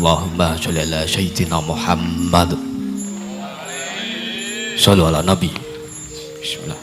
Allahumma sholli ala sayyidina Muhammad. Shallu ala nabi. Bismillah.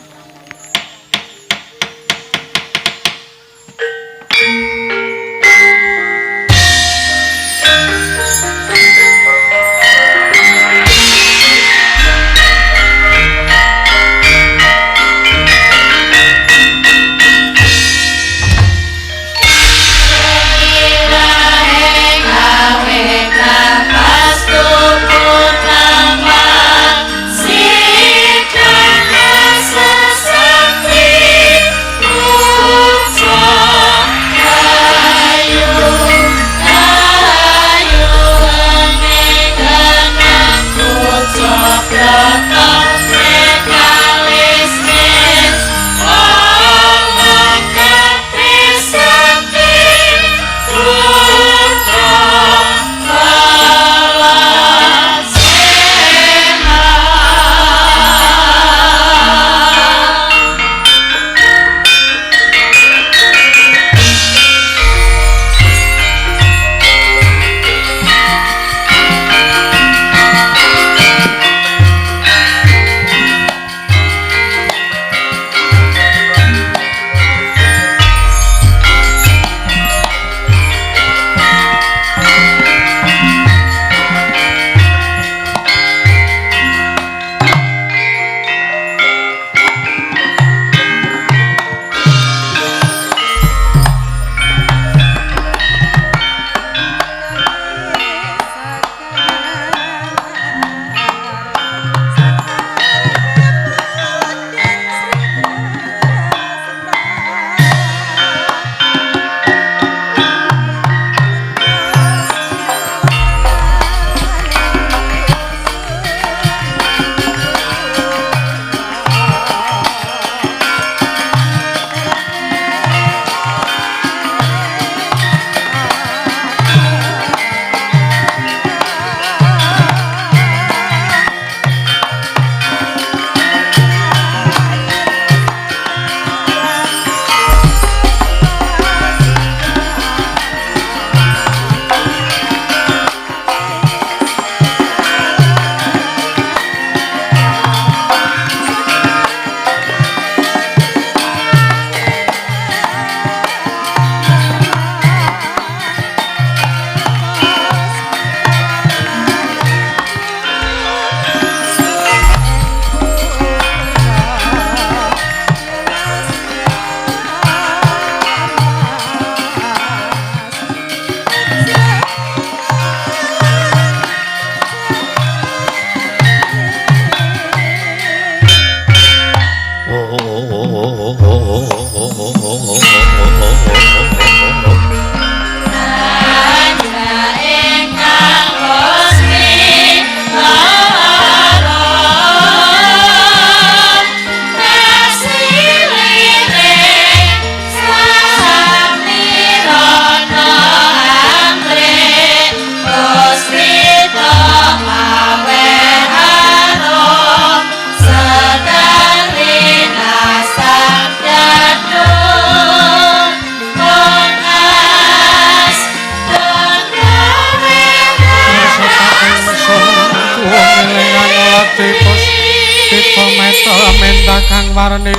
Kang warni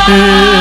Amin.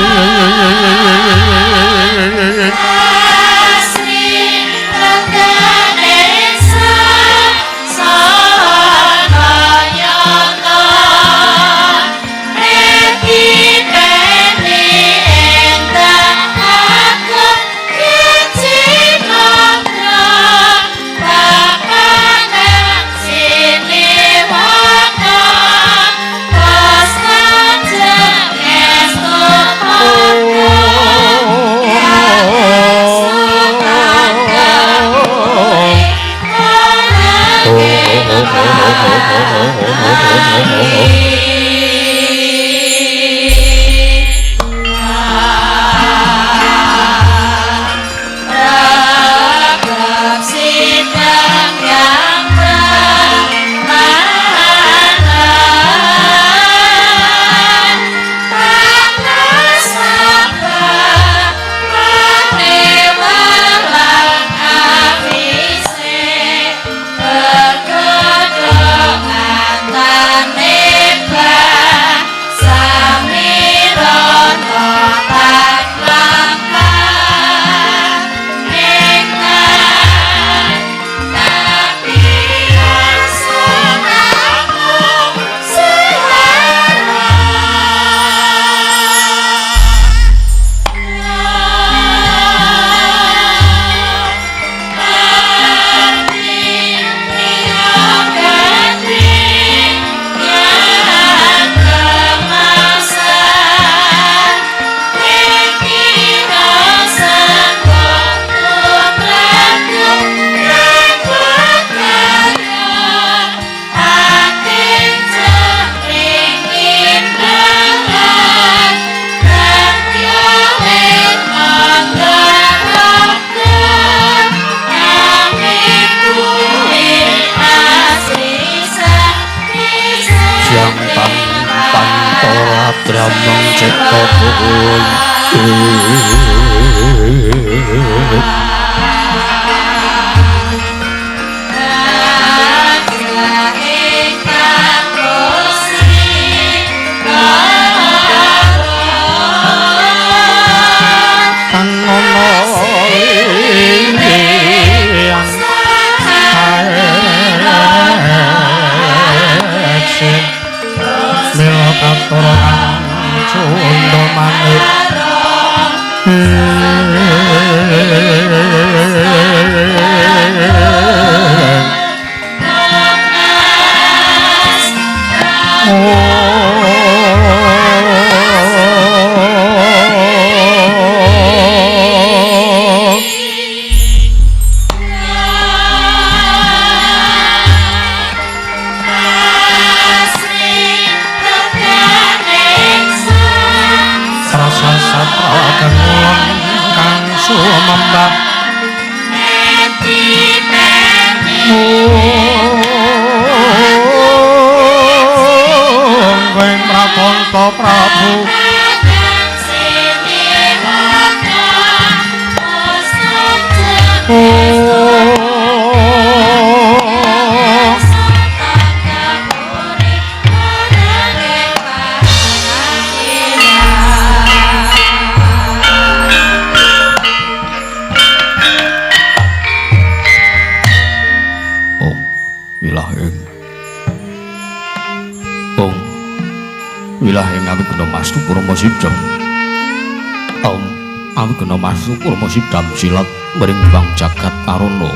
Sidam silat mring bang jagat karana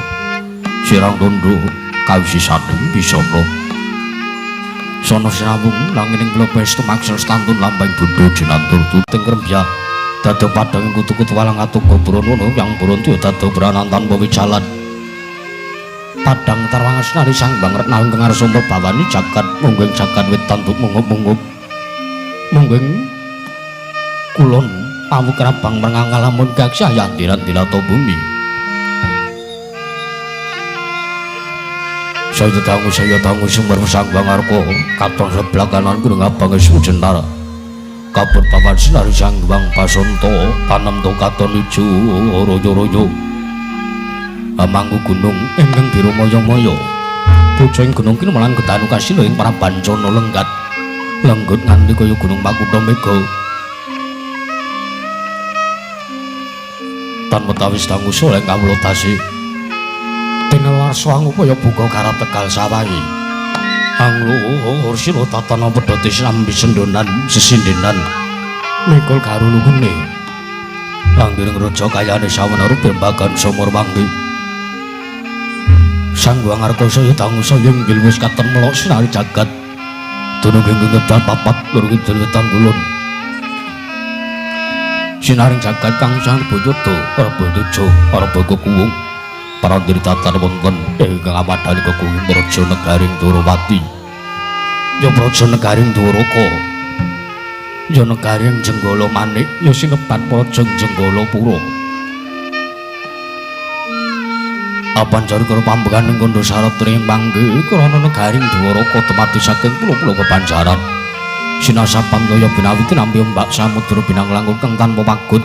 sirang tondo kawisisaning bisana sono sinawung langining blebes tumaksel stantun lambang bundha jinantur tuting rembya dado padang kutu-kutu walang atuka brana yang bronto dado branan tanpa wijalan padang tarwangas nari sang bang retna ing ngarsa bawani jagat mungging jagat wetan mungup-mungup mungging kulon pawu kerabang mrengangalamun gaksah yandiran dilata bumi. Saya dangu sumber sang bangarko katon sebelah kanan gunung abang sujentar kabut papan sinari sang bang pasonto panem to katon ijo royo-royo amangku gunung ingkang biru moyo-moyo bocah ing gunung kini malang getanu kasila ing prabancana lenggat lenggut nganti kaya gunung Makutha Mega tan wetawis dangu soleh kawula tasih tinelarsa angupaya buka karep Tegal sawahi anglur sira tatana pedhote sinambi sendonan sesindenan mikul karo lungune langgiring raja kayane sawenara bembagan sumur manggi Sang Hyang Arka saya dangu saya inggil wis katon melok sinari jagat dunung ing ngebal papat loro kidul wetan kulon sinaring jagat kang sang bojota Prabu Tejo Prabu Kuwung parandiri tatar wonten ingkang amadhani kekuwung Praja Negaring Dwarawati ya Praja Negaring Dwaraka ya Negaring Jenggala Manik ya sinebat Praja Jenggala Pura apanjari karo pambegan ing kandha syarat ring mangke krana Negaring Dwaraka temati saking pulo-pulo kebanjaran sinasapan kaya binawi tinampi ombak samudra binang langkung kang tanpa pagut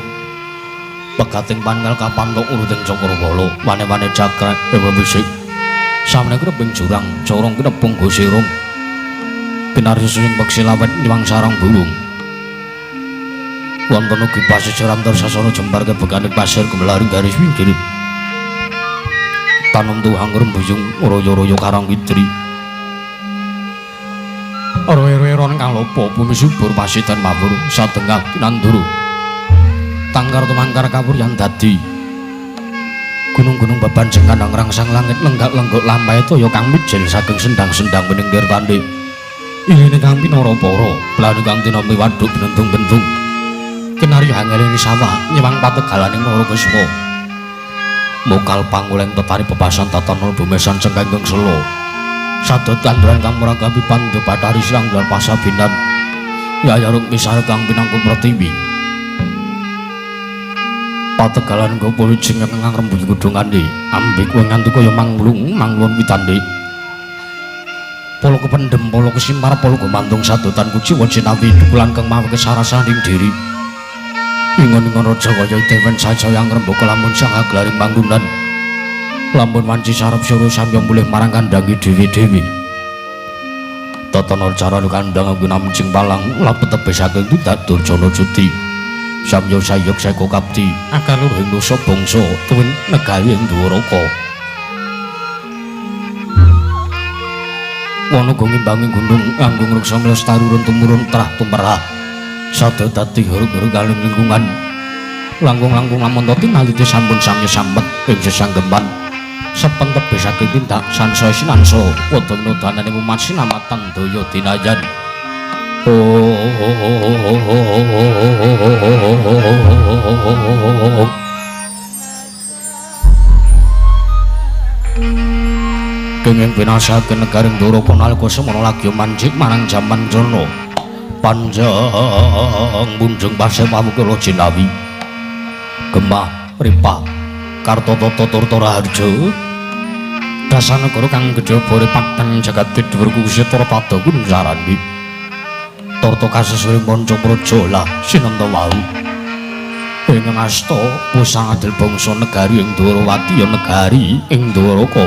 pegating pangal kapantok uruting cakrawala wane-wane cakra ewa wisik samene kreping jurang corong kinepung gosirung kinarya sing peksi lawet nyuwang sarang bulung wonten ugi pasisir antar sasana jembar kebegane pasir gumelaring garis pinggir tanem tuhang rembuyung royo-royo karang widri roe-roe-ron kang lopo bumi subur pasidan mawur satengah tinanduru tangkar tumangkar kawur yang dadi gunung-gunung bebanjeng kandang rangsang langit lenggak-lenggok lampahe toya kang mijil saking sendang-sendang minggir tandhe iline kang pinara para blane kang tinampi waduk bentung-bentung kinarya hangeline sawah nyewang pategalaning Narakusma mokal panguleng tetari bebasan tatanan bumesan cengkeng selo sadot tanduran kang mragapi pandu bathari silang lan pasabinan yayarung misar kang pinangku pertiwi pategalan gopo wijing kang rembug kudungane ambek kowe nganti kaya manglung manglon witande Polo kependhem, polo kesimar, polo gumantung sadotan kuciwa jinawi dukulan kang mawi kesarasaning diri. Ingon-ingon raja kaya dewen sansaya ngrembaka lamun sang aglaring panggonan. Lamun wanci sarep sura samya mulih marang kandhange dhewe-dhewe. Tatana carane kandhang anggon amjing palang lapet tebih saking tindak Durjana Judi. Samya sayuk seka kapti akar luruhing nusa bangsa tuwin negari ing Dwaraka. Wana ngimbangi gunung nganggo ngreksa mlestari urun tumurun trah tumerah. Sada dadi hurug-hurug aling lingkungan. Langkung-langkung lamun tinalite sampun samya sampet ing sesanggeman. Sepen tebih saking tindak sansaya sinansa padha nodanane umat sinamatan daya dinayan. Kenging binasaken negaring Dwaraka nalika semana lagi manjing marang jaman jana panjang munjung pasewawukala jinawi gemah ripah kartata turta raharja dasanegara kang gedhe bore padhang jagat dhuwur kusita pada kunsarani tarta kasesuring manca praja lah sinenta wau ing ngasta pusang adil bangsa negari ing Dwarawati ya negari ing Dwaraka.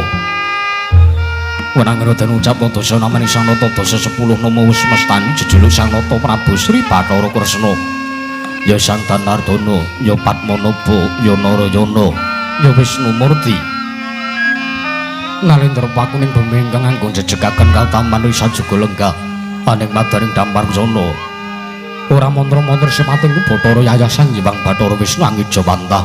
Wenang den ucap dasa namani Sang Nata dasa 10 nama wis mestani jejuluk Sang Nata Prabu Sri Bathara Kresna ya Sang Danardana ya Padmanaba ya Narayana ya Wisnu Murti. Nalendra pakuning bumi ingkang anggon jejegaken kautaman wisa juga lenggah aning madaring dampar sana ora mantra-mantra sipating Bathara Yayasan Hyang Bathara Wisnu Angijawantah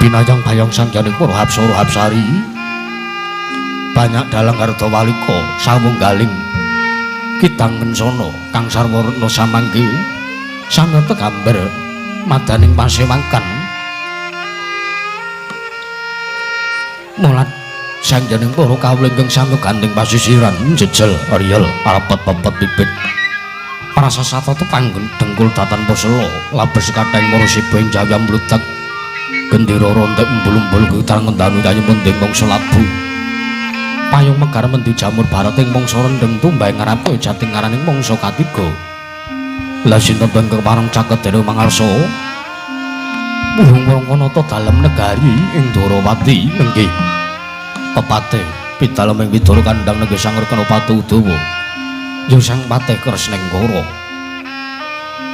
binayang bayang sangyaning para hapsara hapsari banyak dalang Ardawalika sawunggaling kidang kencana kang sarwana samangke samya tegambar madaning pasewangan mulat sangyaning para kawula ingkang samya gandeng pasisiran jejel riyel arepet-pepet bibit prasasata tepanggen dengkul datan posela labes kathahing marasiba ing jawya mludak gendera rontek mbul-mbul getar ngendanu yayu mending mangsa labu payung megar mendi jamur barat ing mangsa rendheng tumbah ngarep jati ngaraning mangsa katiga lah sinten ingkang pareng caket dene mangarsa muhung Warangkanata dalem negari ing Dwarawati nenggih pepate pidalem ing Widara kandhang nenggih Sang Rekana Patu Udawa ya Sang Patih Kresnengkara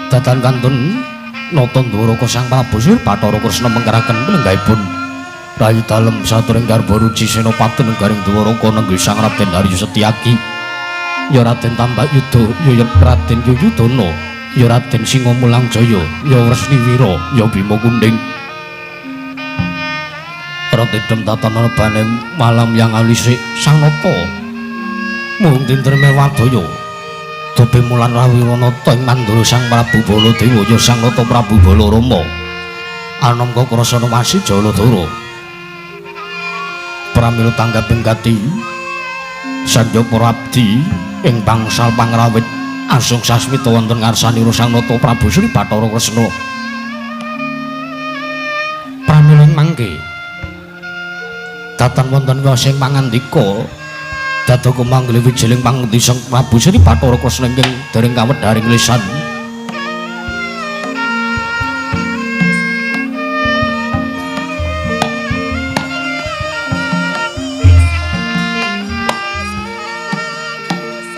datan kantun nata Dwaraka Sang Prabu Sri Bathara Kresna mengkeraken lenggahipun rayi dalem saturing garba ruci senopati negaring Dwaraka nenggih Sang Raden Haryo Setyaki ya Raden Tambak Yuda ya Raden Yuyudana ya Raden Singamulang Jaya ya Wresniwira ya Bima Kunding Raden Dem tatanan bane malam yang alisik Sang Nata mung tintreme wadaya dobe mulan Rawiranata ing mandura Sang Prabu Baladewa ya Sang Nata Prabu Balarama anom kakrasana wasi Jaladara pramila tanggaping gati sandya para abdi ing bangsal pangrawit asung sasmita wonten ngarsanira Sang Nata Prabu Sri Bathara Kresna pramila mangke datan wonten wosing pangandika dadaka manggih wijiling pangudi Sang Prabu Sri Bathara Kresna ingkang dereng kawedharing lisan.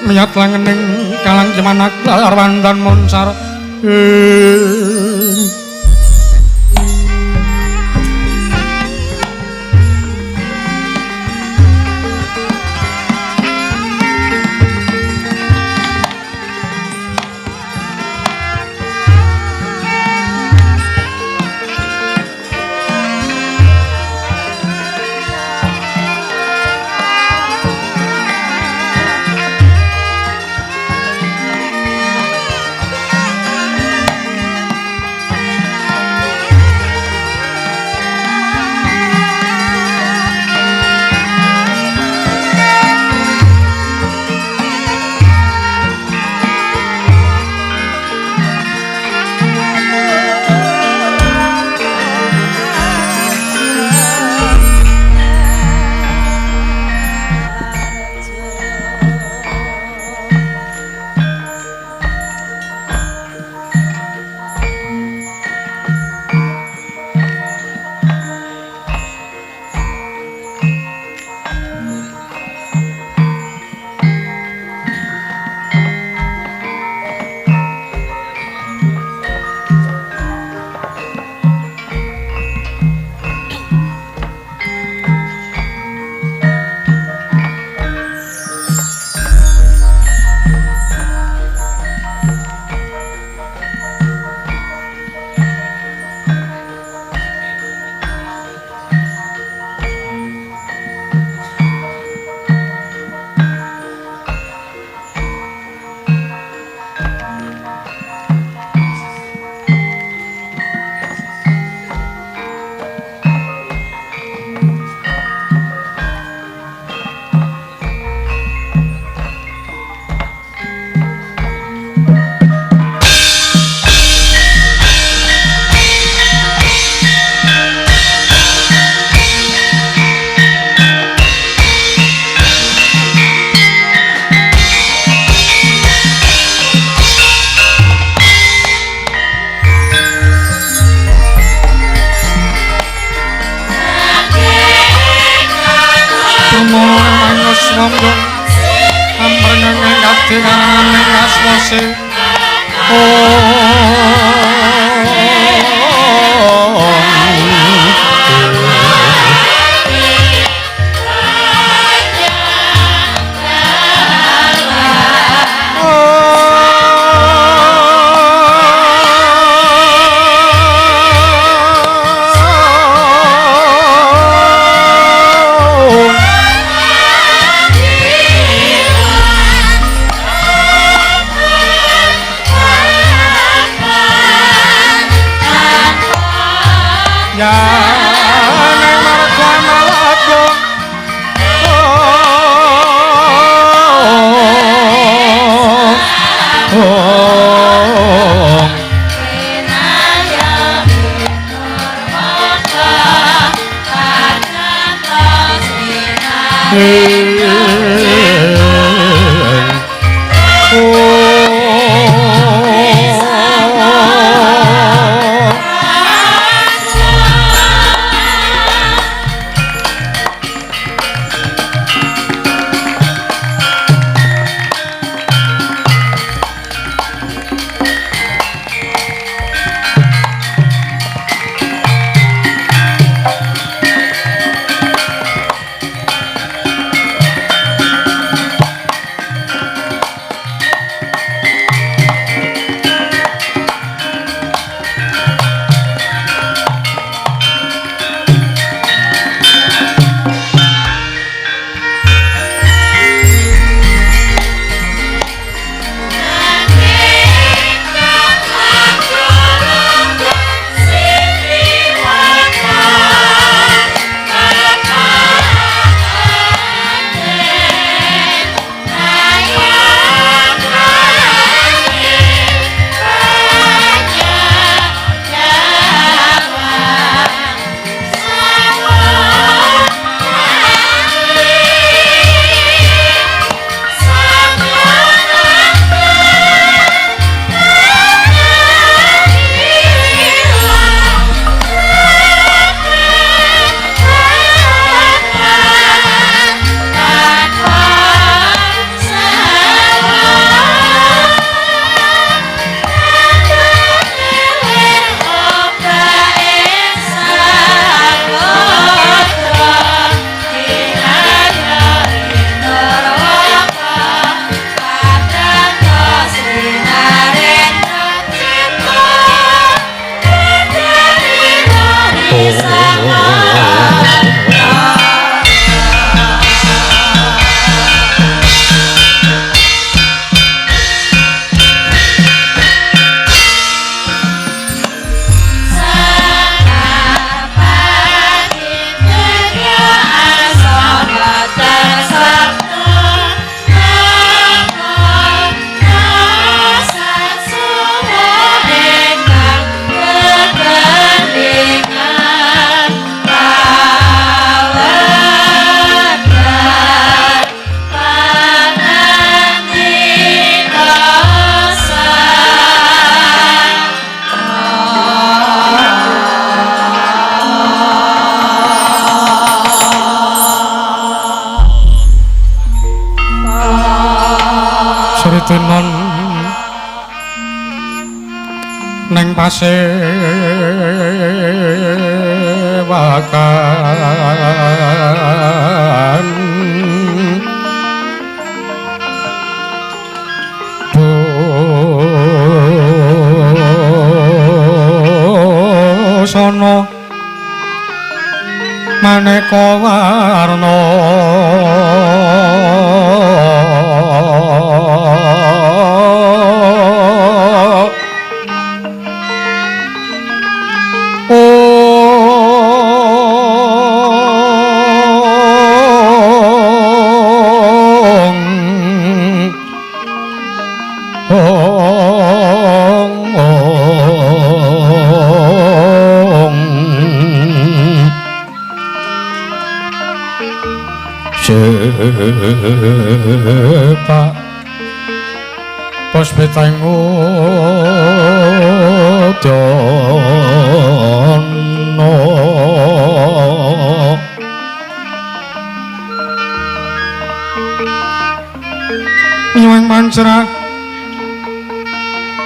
Miyat langening kalang cemanak arwandan monsar. Sumurang swangga amrengeng katinganing asmase. Sritinon neng pasewakan busana maneka warna. Sepak puspiteng udana. Nyuwun pancra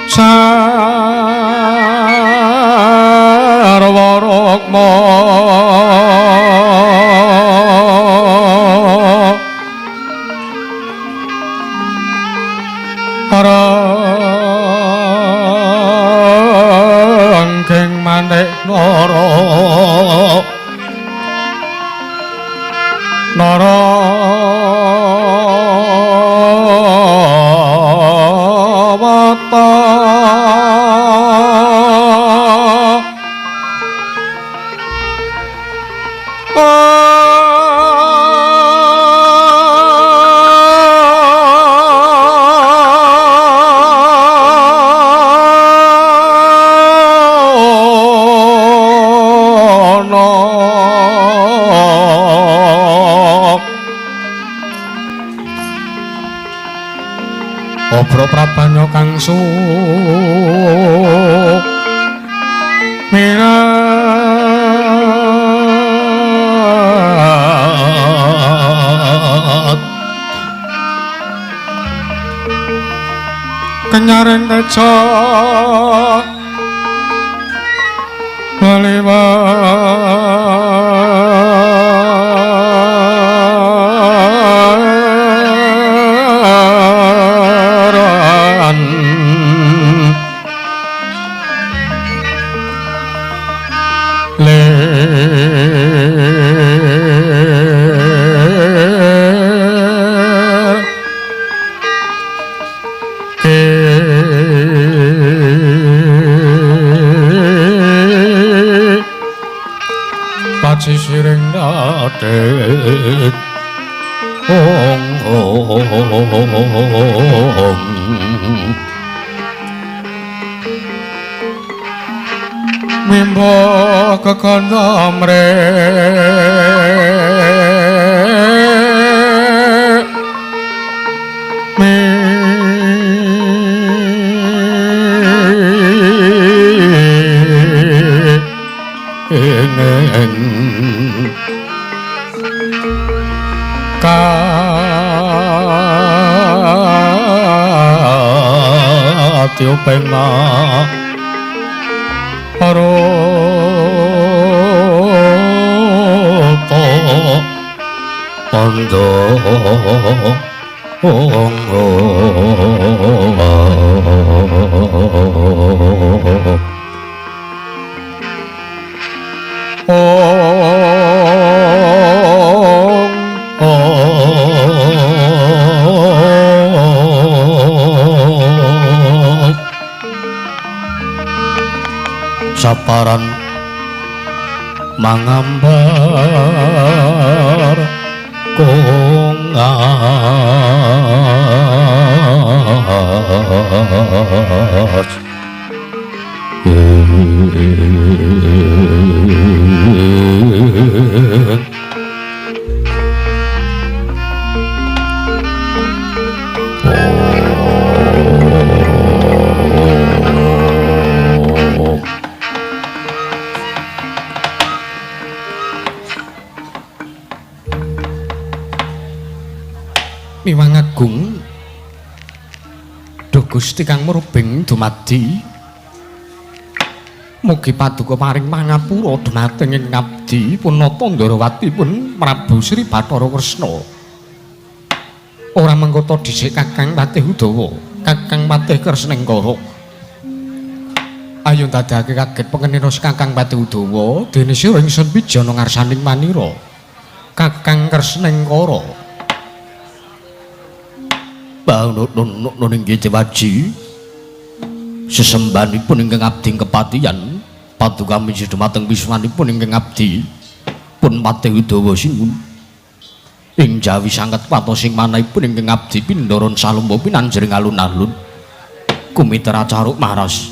sarwa rukma Rangking manik nara nara wata Obro prabanya kang sumirat kenyaren teja baliwaran lir paci siring dadet ong ong mimbo kekandha katiuping arupa pandha ong saparan mangambar kongas Miwang agung duh Gusti kang murbeng dumadi mugi paduka paring pangapura dumateng ing ngabdi punata Ndarawati pun Prabu Sri Bathara Kresna ora mengkota dhisik Kakang Patih Udawa Kakang Patih Kresnengkara ayo ndadekake kaget pengenira Kakang Patih Udawa dene sira ingsun pijana ngarsaning manira Kakang Kresnengkara Bangun inggih Dewaji sesembahanipun ingkang abdi kepatihan paduka miji dumateng wiswanipun ingkang abdi pun Patih Udawa sinuwun ing jawi sanget watosing manahipun ingkang abdi pindharan salumba pinanjering alun-alun kumitra caruk maras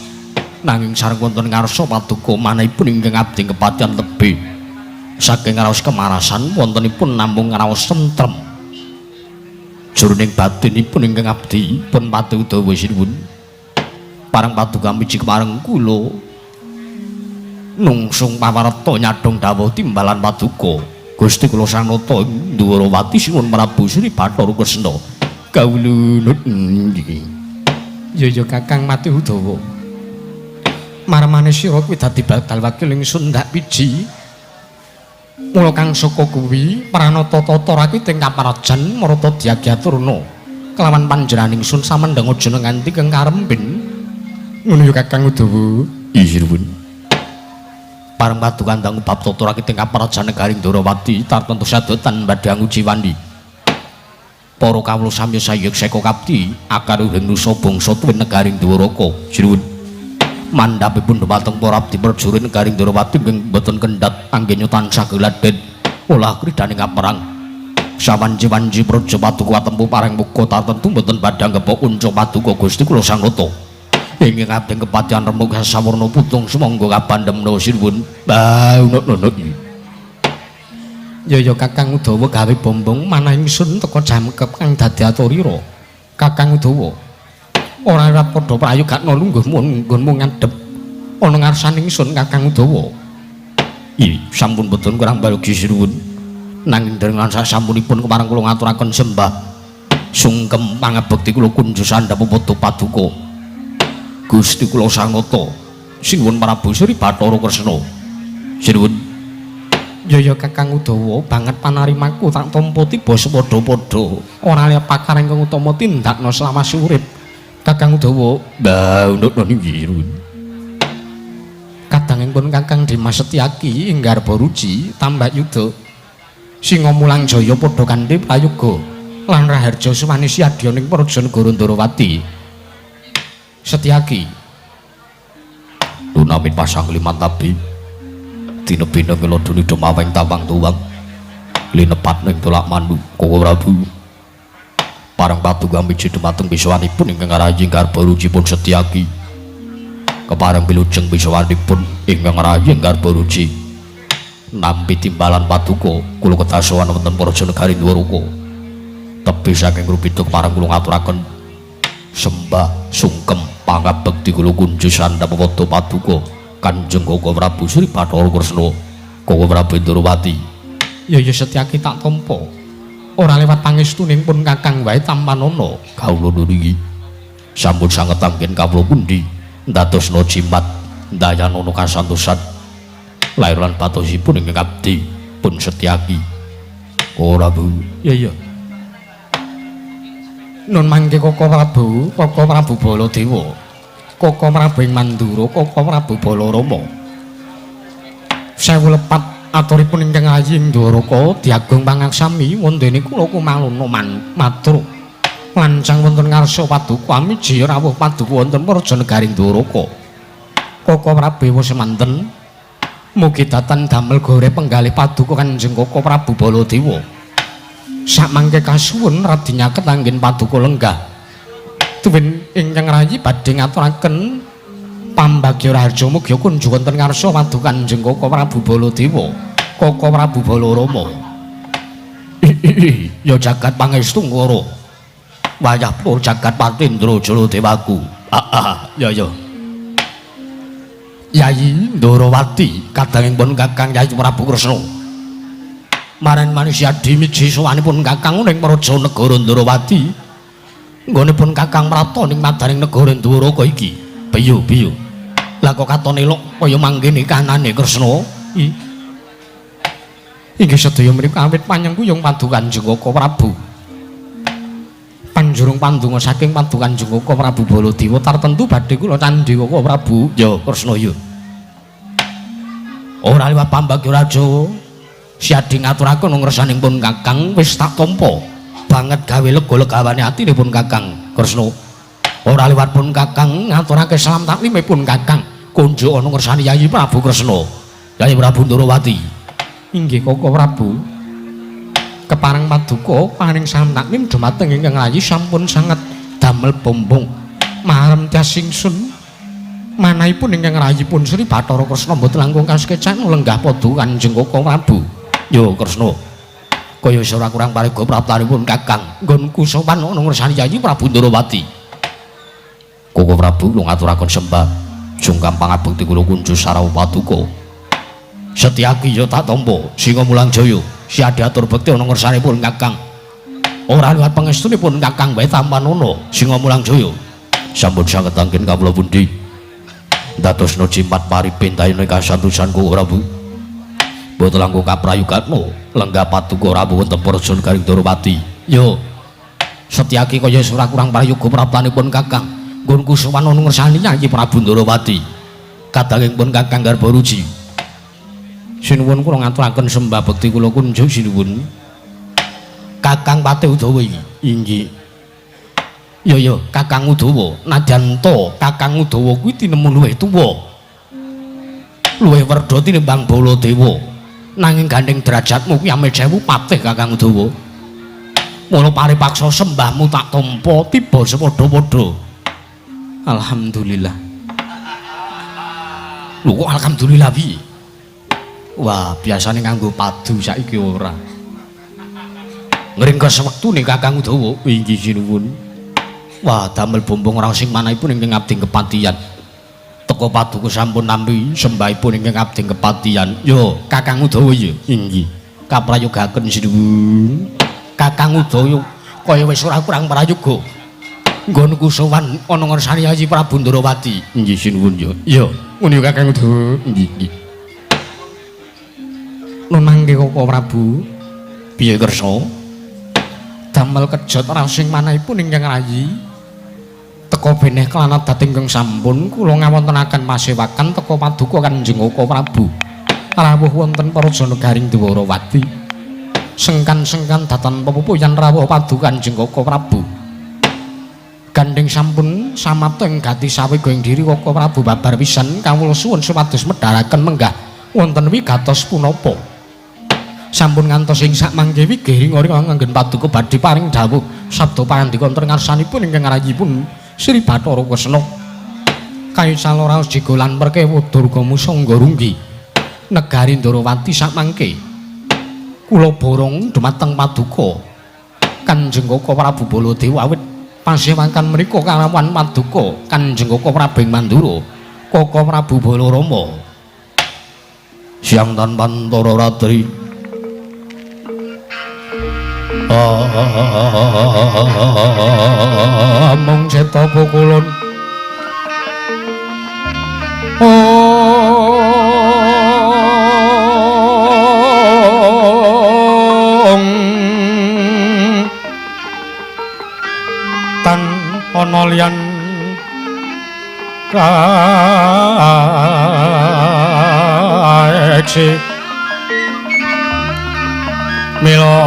nanging sareng wonten ngarsa paduka manahipun ingkang abdi kepatihan tebih saking raos kemarasan wontenipun namung raos tentrem jroning batinipun ingkang abdi pun Patih Udawa sinuwun parang paduka miji kemareng kula nungsung pawarta nyadhong dawuh timbalan paduka Gusti kula Sang Nata Ndwarawati sinuwun Prabu Sri Bathara Kresna Kawula nut. Ya ya Kakang Mati Udawa. Marmane sira kuwi dadi bakal wakil ingsun ndak piji. Mula kang saka kuwi pranata tata rakit ing kaparajan marata dyagyaturna kelawan panjenengan ingsun samendeng aja nganti kang karembin. Ngono ya Kakang Udawa. Iya nuwun. Pareng paduka ndang bab tata rakit ing kaparajan negaring Ndorowati tartemtu sadotan badhe anguji wandi. Para kawula sami sayek seka kapti akaruhing nusa bangsa tuwin negaring Dwaraka. Sinuwun. Mandhapipun dhumateng para abdi prajurit negaring Ndorowati ingkang boten kendhat anggenya tansah gladhen olah kridaning kaperang. Sawanci-wanci praja paduka tempuh pareng muka tartemtu boten badhe anggep unca paduka Gusti kula Sang Nata. Ingkang abdi kepatihan remuk sawurna putung sumangga kabandhemna sinuwun. Baunuk-nunuk. Ya ya Kakang Udawa gawe bombong manah ingsun teka jamkep kang dadi aturira. Kakang Udawa. Ora ora padha prayogakna lungguhmu nggonmu ngadhep ana ngarsane ingsun Kakang Udawa. Ih, sampun boten kurang balugi sinuwun. Nanging dengan sasampunipun kepareng kula ngaturaken sembah sungkem pangabekti kula kunjuk sandhap padha paduka. Gusti kula Sang Nata, sinuwun Prabu Sri Bathara Kresna. Sinuwun. Ya ya Kakang Udawa, banget panarimaku tak tampa tiba sepadha-padha. Ora liya pakar ingkang utama tindakna selawase urip. Kakang Udawa, mbah unuk niki. Kadangipun Kakang Dimas Setyaki ing Garbaruci tambak yuda. Singa Mulang Jaya padha kanthi prayoga lan raharja suwani siadya ning praja negara Ndarawati. Setyaki Lunamin pasang liman tabi tinebina ngelodoni demaweng tawang tuwang linepat ning tolak mandu Koko Prabu parang paduka miji dumateng bisawanipun ingkang rayi Garbaruci pun Setyaki kepareng wilujeng bisawanipun ingkang rayi Garbaruci nampi timbalan paduka kula ketasowan wonten praja negari Dwaraka tebih saking rupita kepareng kula ngaturaken sembah sungkem pangabekti kula kunjuk sandhap padha paduka Kanjeng Koko Prabu Sri Bathara Kresna Koko Prabu Ndorowati. Ya ya Setyaki tak tampa. Ora lewat pangestuning pun Kakang wae tampanana. Kawula niki sampun sanget anggen kawula pundi ndadosna jimat ndayanana kasantosan lair lan batosipun ingkang abdi pun Setyaki. Koko Prabu. Ya ya. Nun mangke Koko Prabu, Koko Prabu Baladewa, Koko Prabu ing Mandura, Koko Prabu Balarama. Sewu lepat aturipun ingkang ayi ing Dwaraka diagung pangaksami wondene kula kumaluna matur. Lancang wonten ngarsa paduka amiji rawuh paduka wonten praja negaring Dwaraka. Koko Prabu semanten mugi datan damel gore penggalih paduka Kanjeng Koko Prabu Baladewa. Sakmangke kasuwun radi nyaket anggen paduka lenggah. Tuwin ingkang rayi badhe ngaturaken pambagya raharja mugi kunjuk wonten ngarsa paduka Kanjeng Koko Prabu Baladewa, Koko Prabu Balarama. Ya jagat pangestu ngoro. Wayah pur jagat Patindra Jaladewaku. Ya ya. Yayi Ndorowati kadangipun Kakang Yayi Prabu Kresna. Maren manusia dimiji sowanipun Kakang ning praja negara Ndorowati. Nggonipun Kakang mrata ning madaning negara Dwaraka iki. Piyo piyo. Lah kok katon elok kaya manggene kanane Kresna. Inggih sedaya mriku awit panyengkuyung paduka Kanjeng Koko Prabu. Panjurung pandonga saking paduka Kanjeng Koko Prabu Baladewa tartemtu badhe kula candhi Koko Prabu. Ya Kresna ya. Ora liwat pambagya raja. Siadi ngaturaken ngrsaning pun Kakang wis tak tampa banget gawe lega legawane atine pun Kakang Kresna. Ora liwat pun Kakang ngaturake salam taklime pun Kakang kunjuk ana ngersane Yayi Prabu Kresna, Yayi Prabu Ndorowati. Inggih Koko Prabu. Kepareng paduka paring salam taklim dumateng ingkang rayi sampun sanget damel bombong marem tias ingsun. Manahipun ingkang rayi pun Sri Bathara Kresna mboten langkung kasekecak lenggah paduka Kanjeng Koko Prabu. Yo Kresna, kaya wis ora kurang pariga praptanipun Kakang nggonku sowan ana ngersani Yayi Prabu Ndorowati. Koko Prabu kula ngaturaken sembah sungkem pangabekti kula kunjuk sarawuh paduka. Setyaki ya tak tampa Singa Mulang Jaya siadi atur bekti ana ngersanipun Kakang. Ora liwat pangestunipun Kakang wae tampanono Singamulang Jaya. Sampun saged anggen kawula pundi. Dadosna jimat paripentayana kasantosan Koko Prabu. Boten langkung kaprayugano lenggah paduka rawuh wonten Praja Garing Ndorowati. Yo. Setyaki kaya ora kurang prayoga praptanipun Kakang. Nggonku sowan ana ngersani Yayi Prabu Ndorowati. Kadanging pun Kakang garba ruji. Sinuwun kula ngaturaken sembah bekti kula kunjuk sinuwun. Kakang Patih Udawa iki. Inggih. Ya ya, Kakang Udawa, nadyan ta Kakang Udawa kuwi tinemu luwih tuwa. Luwih werda tinimbang Baladewa. Nanging gandeng derajatmu kuwi amit sewu patih Kakang Udawa. Mula paripaksa sembahmu tak tampa tiba sepadha-padha. Alhamdulillah. Lho kok alhamdulillah piye? Wah, biasane nganggo padu saiki ora. Ngringkes wektune Kakang Udawa. Inggih sinuwun. Wah, damel bombong ora sing manahipun ingkang abdi kepatihan. Teka paduka sampun nampi sembahipun ingkang abdi kepatihan. Yo, Kakang Udawa ya. Inggih. Kaprayogaken sinuwun. Kakang Udawa kaya wis ora kurang prayoga. Nggonku sowan ana ngersani Yayi Prabu Ndorowati. Inggih sinuwun yo. Iya, ngono yo Kakang Udawa. Inggih, inggih. Nunangke Koko Prabu. Piye kersa? Damel kejot raos sing manahipun ingkang rayi. Teka beneh kelanat dhateng ingkang sampun kula ngawontenaken pasewakan teka paduka Kanjeng Koko Prabu. Rawuh wonten Praja Negaring Dwarawati. Sengkan-sengkan datan pepupuyan rawuh paduka Kanjeng Koko Prabu. Gandeng sampun samapta ing gati sawega ing diri Koko Prabu babar pisan kawula suwun supados medharaken menggah wonten wigatos punapa. Sampun ngantos ing sakmangke wigih ring anggen paduka badhe paring dawuh sabda pangandika wonten ngarsanipun ingkang rayipun Sri Bathara Kresna. Kaisal raos jiga lan perkewa Durga Musangga runggi negari Ndorowati sakmangke. Kula borong dumateng paduka Kanjeng Koko Prabu Baladewa awit pasewakan menika kalawan paduka Kanjeng Koko Prabu ing Mandura, Koko Prabu Balarama. Siang tan pantara ratri. Amung cetha pukulun. Ong tan ana liyan kaeksi mila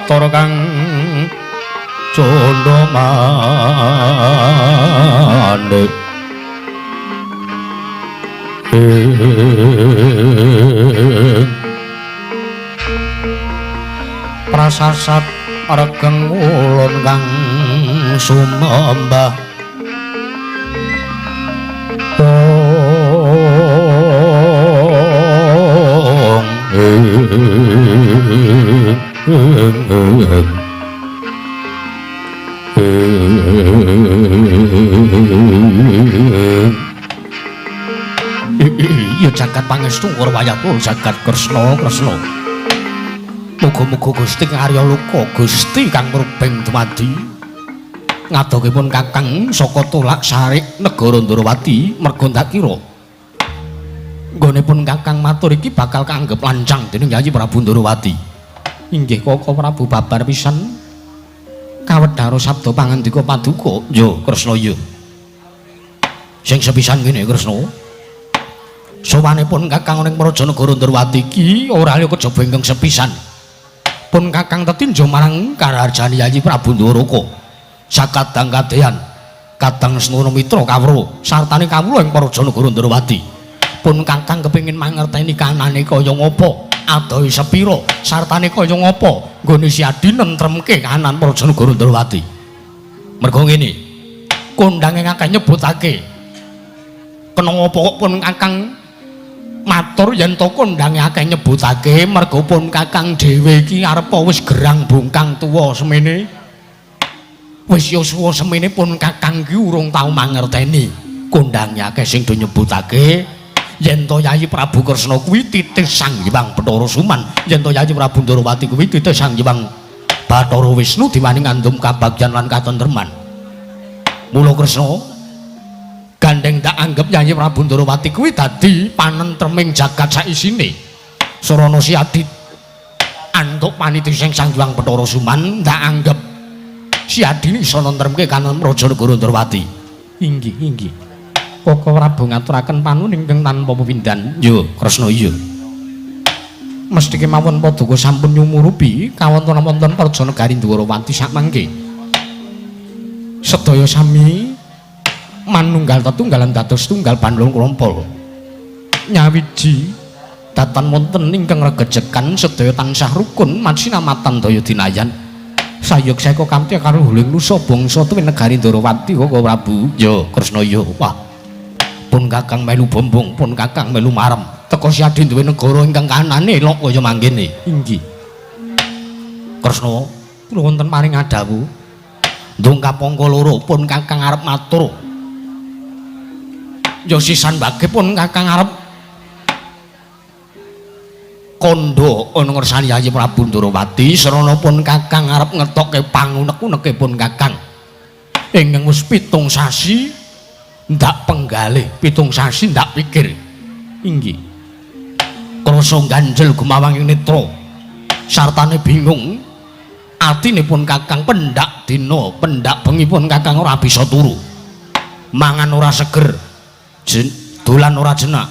katur kang candha mandek prasasat regeng ulun kang sumembah. Ong ya jagat pangestu wayah jagat Kresna Kresna. Muga-muga Gusti Arya Loka Gusti kang mrubeng dumadi ngadogipun Kakang saka tolak sarik negara Ndorowati merga ndak kira nggonipun Kakang matur iki bakal kaanggep lancang dening Yayi Prabu Ndorowati. Inggih Koko Prabu babar pisan kawedhara sabda pangandika paduka. Yo Kresna yo. Sing sepisan ngene Kresna. Sowanipun Kakang ning Praja Negara Ndorowati iki ora liya kejaba ingkang sepisan. Pun Kakang tetinjo marang karaharjane Yayi Prabu Ndoraka. Sakadang kadeyan kadang Snana Mitra kawruh sartane kawula ing Praja Negara Ndorowati. Pun Kakang kepengin mangerteni kanane kaya ngapa, adohe sepira, sartane kaya ngapa nggone si Adi nentremke kahanan Praja Negara Ndorowati. Merga ngene, kondange akeh nyebutake kena ngapa kok pun Kakang matur yen to kondange akeh nyebutake merga pun Kakang dhewe iki arepa wis gerang bungkang tuwa semene. Wis yuswa semene pun Kakang ki urung tau mangerteni. Kondhange akeh sing do nyebutake yen to Yayi Prabu Kresna kuwi titih Sang Hyang Bathara Suman, yen to Yayi Prabu Ndorowati kuwi titih Sang Hyang Bathara Wisnu diwani ngandum kabagyan lan katentreman. Mula Kresna gandeng tak anggap Yayi Prabu Ndorowati kuwi dadi panentreming jagat saisine. Sarana Siadi antuk paniti sing Sang Hyang Bathara Suman tak anggap Siadi iso nentremke kanen Raja Negara Ndorowati. Inggih, inggih. Koko Prabu ngaturaken panuwun ingkang tanpa pepindhan. Yo, Kresna iya. Mesthi kemawon paduka sampun nyumurupi kawontenan-wonten Praja Negari Ndorowati sakmangke. Sedaya sami manunggal tetunggalan dados tunggal bandhung krompol. Nyawiji datan wonten ingkang regejekan sedaya tansah rukun masinamatan daya dinayan. Sayuk seka kamtya karo huling nusa bangsa tuwin negari Ndorowati Koko Prabu. Yo Kresna yo. Wah. Pun Kakang melu bombong, pun Kakang melu marem. Teka Siadi duwe negara ingkang kanane elok kaya mangkene. Inggih. Kresna kula wonten paring adhawuh. Ndongkap angka loro pun Kakang arep matur. Ya sisan bage pun Kakang arep kandha ana ngersani Yayi Prabu Ndorowati srana pun Kakang arep ngetokke pangunek-uneke pun Kakang. Ingkang wis 7 sasi ndak penggalih, 7 sasi ndak pikir. Inggih. Krasa ganjel gumawang ing netra. Sartane bingung. Atine pun Kakang pendak dina, pendak bengi pun Kakang ora bisa turu. Mangan ora seger. Dolan ora jenak.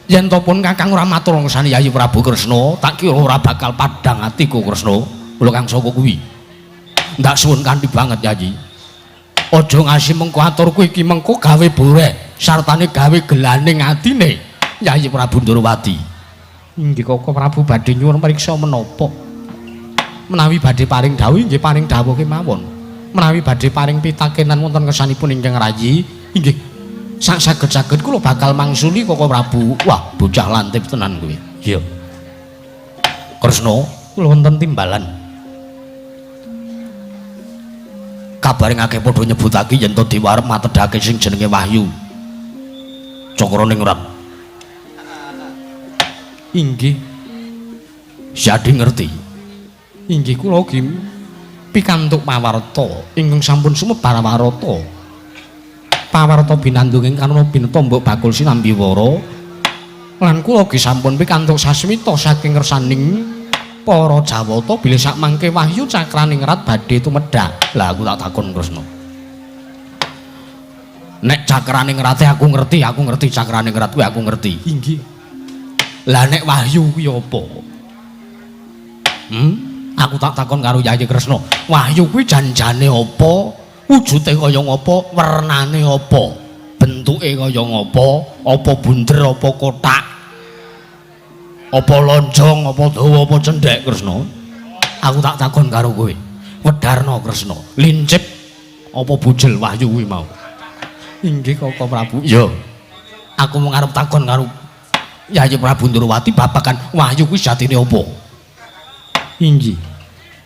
Yen to pun Kakang ora matur ngersani Yayi Prabu Kresna, tak kira ora bakal padhang atiku Kresna. Kula kang saka kuwi. Ndak suwun kanthi banget Yayi. Aja ngasi mengko aturku iki mengko gawe boreh, sartane gawe gelaning atine Yayi Prabu Ndorowati. Inggih Koko Prabu badhe nyuwun priksa menapa? Menawi badhe paring dawuh inggih paring dawuh kemawon. Menawi badhe paring pitakenan wonten ngersanipun ingkang rayi, inggih sak saged-saged kula bakal mangsuli Koko Prabu. Wah, bocah lantip tenan kowe. Iya. Kresna, kula wonten timbalan. Kabare akeh padha nyebutake yen to dewa arep matedhake sing jenenge Wahyu Cakraningrat. Inggih. Siadi ngerti. Inggih kula ugi pikantuk pawarta ingkang sampun sumebar warata. Pawarta binandung ing karana bineta mbok bakul sinambi wara. Lan kula ugi sampun pikantuk sasmita saking ngersaning para Jawata bilih sakmangke Wahyu Cakraningrat badhe tumedhak. Lah aku tak takon Kresna. Nek Cakraningrate aku ngerti Cakraningrat kuwi aku ngerti. Inggih. Lah nek Wahyu kuwi apa? Aku tak takon karo Yayi Kresna. Wahyu kuwi janjane apa? Wujude kaya ngapa? Wernane apa? Bentuke kaya ngapa? Apa bunder apa kotak? Apa lonjong, apa dawa, apa cendhek Kresna? Aku tak takon karo kowe. Wedarna Kresna, lincip apa bujel Wahyu kuwi mau? Inggih Koko Prabu. Iya. Aku mung arep takon karo Yayi Prabu Ndorowati babagan Wahyu kuwi jatine apa? Inggih.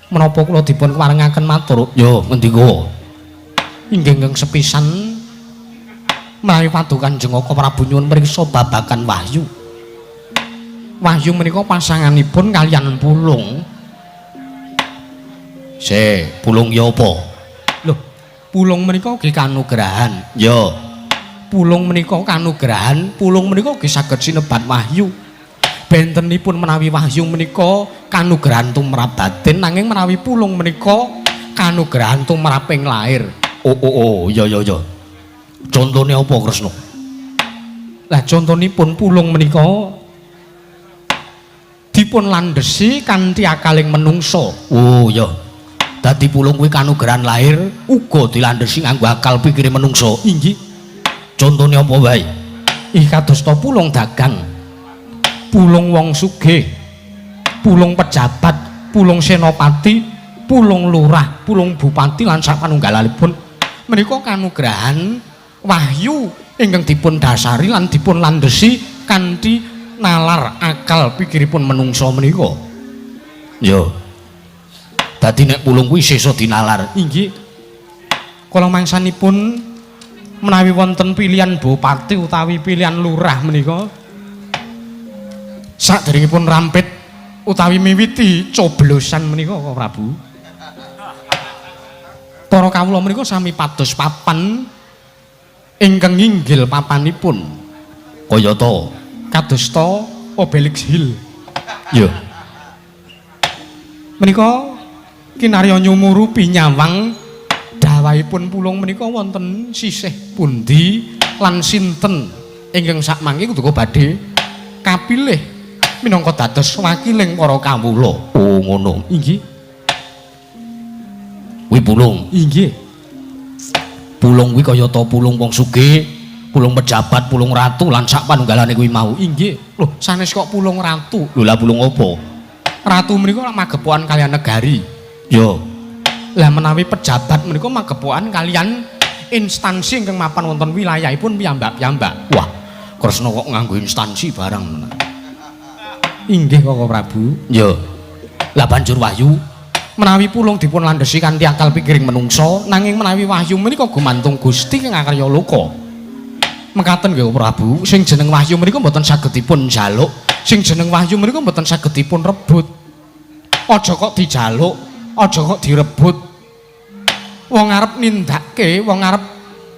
Menapa kula dipun keparengaken matur? Yo, ngendika. Inggih ingkang sepisan menawi paduka Kanjeng Koko Prabu nyuwun mriksa babagan Wahyu. Wahyu menika pasanganipun kaliyan Pulung. Se, Pulung ya apa? Lho, Pulung menika ugi kanugrahan. Ya. Pulung menika kanugrahan, Pulung menika ugi saged sinebat Wahyu. Bentenipun menawi Wahyu menika kanugrahan tumrap batin, nanging menawi Pulung menika kanugrahan tumraping lair. Oh, oh, oh, ya ya ya. Contone apa Kresna? Lah contonipun Pulung menika dipun landhesi kanthi akaling menungsa. Oh ya. Dadi Pulung kuwi kanugrahan lahir uga dilandhesi nganggo akal pikire menungsa. Inggih. Contone apa wae? Ih kadosta Pulung dagang. Pulung wong sugih. Pulung pejabat, Pulung senopati, Pulung lurah, Pulung bupati lan sapanunggalanipun menika kanugrahan Wahyu ingkang dipun dasari lan dipun landhesi kanthi nalar akal pikiripun menungsa menika. Ya. Dadi nek pulung kuwi sesa dinalar. Inggih. Kala mangsanipun menawi wonten pilihan bupati utawi pilihan lurah menika saderengipun rampit utawi miwiti coblosan menika Koko Prabu. Para kawula menika sami pados papan ingkang nginggil papanipun. Kayata kadosta Obelix Hill. Ya. Menika kinarya nyumurupi nyawang dawahipun pulung menika wonten sisih pundi lan sinten ingkang sakmangke kudu badhe kapilih minangka dados wakiling para kawula. Oh ngono. Inggih. Kuwi pulung. Inggih. Pulung kuwi kayata pulung wong sugih, pulung pejabat, pulung ratu lan sak panunggalane kuwi mau. Inggih. Lho, sanes kok pulung ratu. Lho lah pulung apa? Ratu menika lak magepokan kaliyan negari. Ya. Lah menawi pejabat menika magepokan kaliyan instansi ingkang mapan wonten wilayahipun piyambak-piyambak. Wah, Kresna kok nganggo instansi barang. Inggih Koko Prabu. Ya. Lah banjur wahyu menawi pulung dipun landhesi kanthi akal pikiring menungsa, nanging menawi wahyu menika gumantung Gusti kang akarya loka. Mekaten nggih Prabu, sing jeneng wahyu menika mboten saged dipun jaluk, sing jeneng wahyu menika mboten saged dipun rebut. Aja kok dijaluk, aja kok direbut. Wong arep nindakake, wong arep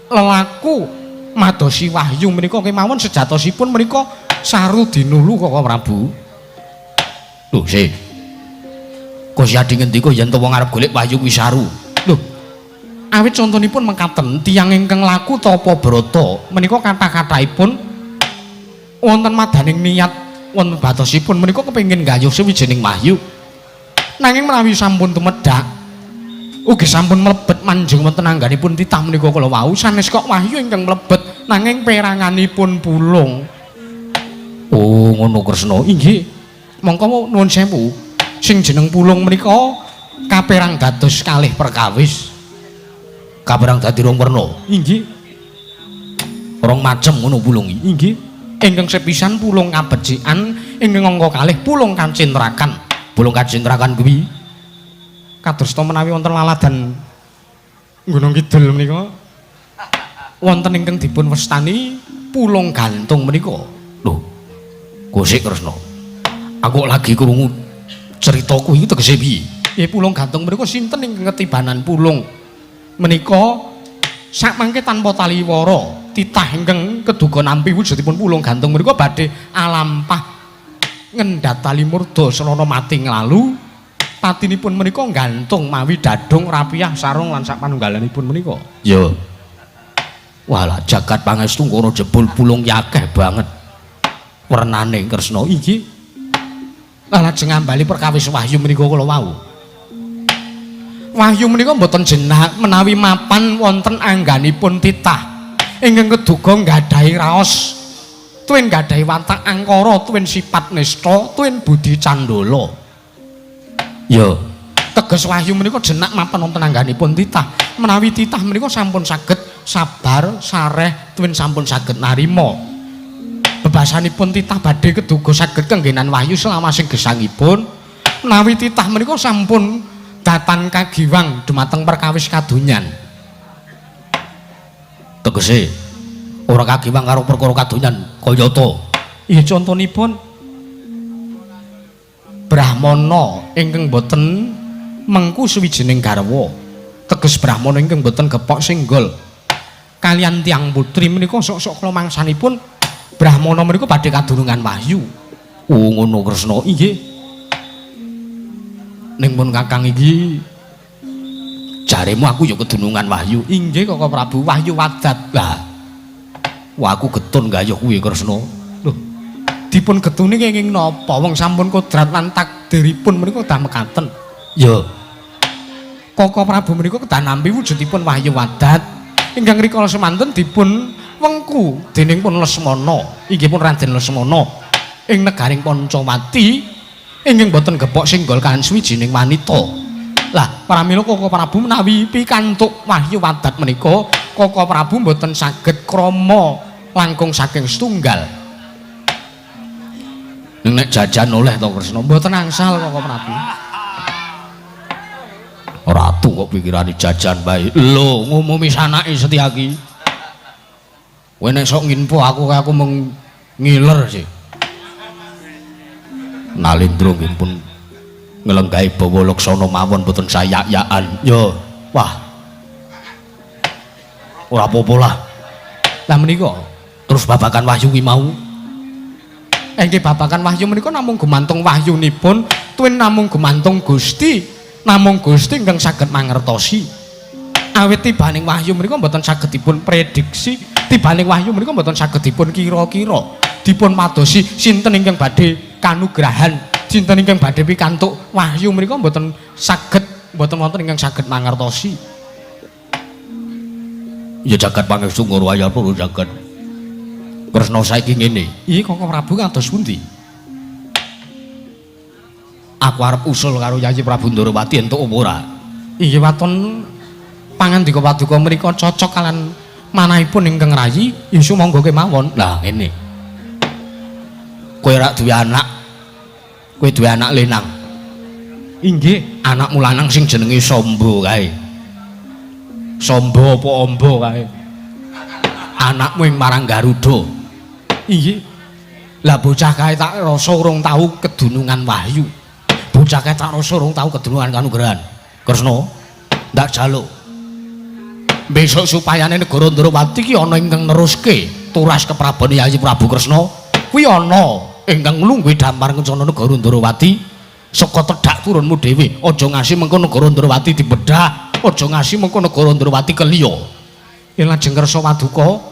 lelaku madosi wahyu menika kemawon sejatosipun menika saru dinulu Koko Prabu. Lho, sik. Kusyadi ngendika yen to wong arep golek wahyu kuwi saru. Lho, awit contonipun mekaten, tiyang ingkang laku tapa brata menika kathah-kathahipun wonten madaning niat wonten batosipun menika kepengin gayuh suwijining wahyu. Nanging menawi sampun tumedhak ugi sampun mlebet manjing wonten angganipun titah menika kala wau sanes kok wahyu ingkang mlebet nanging peranganipun pulung. Oh, ngono Kresna. Inggih. Mongko nuwun sewu. Sing jeneng pulung menika kaperang dados kalih perkawis. Kaperang dadi rong werna. Inggih. Rong macem ngono pulung iki. Inggih. Ingkang sepisan pulung kabecikan, ingkang angka kalih pulung kacintrakan. Pulung kacintrakan kuwi kadosta menawi wonten laladan Gunung Kidul menika wonten ingkang dipun wastani pulung gantung menika. Lho. Gosik Kresna. Aku lagi krungu cerita kuwi tegese piye? Ya pulung gantung menika sinten ingkang ketibanan pulung menika sakmangke tanpa taliwara titah ingkang keduga nampi wujudipun pulung gantung menika badhe alampah ngendhat tali murda srana mati nglalu patinipun menika gantung mawi dadung rapiah sarung lan sapanunggalanipun menika. Ya. Walah jagat pangestu ngono jebul pulung akeh banget wernane Kresna. Inggih. Lah lajeng ngambali perkawis wahyu menika kala wau. Wahyu menika mboten jenak menawi mapan wonten angganipun titah ingkang keduga nggadahi raos, tuwin nggadahi watak angkara, tuwin sifat nista, tuwin budi candala. Ya. Teges wahyu menika jenak mapan wonten angganipun titah. Menawi titah menika sampun saged sabar, sareh, tuwin sampun saged narima. Bebasanipun titah badhe keduga saged kenggenan wahyu selamasing gesangipun. Menawi titah menika sampun datan kagiwang dumateng perkawis kadonyan. Tegese ora kagiwang karo perkara kadonyan kayata. Iya contonipun Brahmana ingkang boten mengku suwijining garwa. Teges Brahmana ingkang boten gepok singgol kaliyan tiyang putri menika sok-sok kala mangsanipun Brahmana menika badhe kadurungan wahyu. Oh ngono Kresna. Inggih. Ning pun kakang iki jaremu aku ya kedunungan wahyu. Inggih Koko Prabu, wahyu wadat. Lah. Wah aku getun gayuh kuwi Kresna. Lho. Dipun getuni kenging napa? Wong sampun kodrat lan takdiripun menika dah mekaten. Ya. Koko Prabu menika kedah nampi wujudipun wahyu wadat ingkang rikala semanten dipun wengku dening pun Lesmana, inggih pun Raden Lesmana ing negaring Pancawati ingkang boten gepok singgol kaliyan suwijining wanita. Lah pramila Koko Prabu menawi pikantuk wahyu wadat menika Koko Prabu mboten saged krama langkung saking setunggal. Ning nek jajan oleh to Kresna? Mboten angsal Koko Prabu. Ratu kok pikirane jajan bae. Lho, ngumumi sanake Setyaki. Kowe nek sok nginfo aku kaya aku mung ngiler sih. Nalindra nggih pun nglenggahi bawa laksana mawon boten sayak-yakan. Yo, wah. Ora apa-apa lah. Lah menika terus babagan wahyu kuwi mau. Nggih babagan wahyu menika namung gumantung wahyunipun, tuwin namung gumantung Gusti, namung Gusti ingkang saged mangertosi. Awit tibaning wahyu menika mboten saged dipun prediksi, tibaning wahyu menika mboten saged dipun kira-kira. Dipun padosi sinten ingkang badhe kanugrahan, sinten ingkang badhe pikantuk wahyu menika mboten saged, mboten wonten ingkang saged mangertosi. Ya jagat pangestu Ngurwaya puru jagat. Kresna saiki ngene. Iki Koko Prabu kados pundi? Aku arep usul karo Yayi Prabu Ndorowati entuk apa ora? Inggih waton pangandika paduka menika cocok kalian manahipun ingkang rayi, ya sumangga kemawon. Lah ngene. Kowe rak duwe anak. Kowe duwe anak lanang. Inggih, anakmu lanang sing jenenge Sombo kae. Sombo apa Ombo kae? Anakmu ing marang Garuda. Inggih. Lah bocah kae tak rasa urung tau kedunungan wahyu. Bocah kae tak rasa urung tau kedunungan kanugrahan. Kresna, ndak jaluk. Besok supayane negara Ndrawati ki ana ingkang neruske turas keprabon Yayi Prabu Kresna, kuwi ana ingkang nglungguhi dampar kencana negara Ndrawati saka tedhak turunmu dhewe. Aja ngasi mengko negara Ndrawati dibedah, aja ngasi mengko negara Ndrawati keliya. Yen lajeng kersa paduka.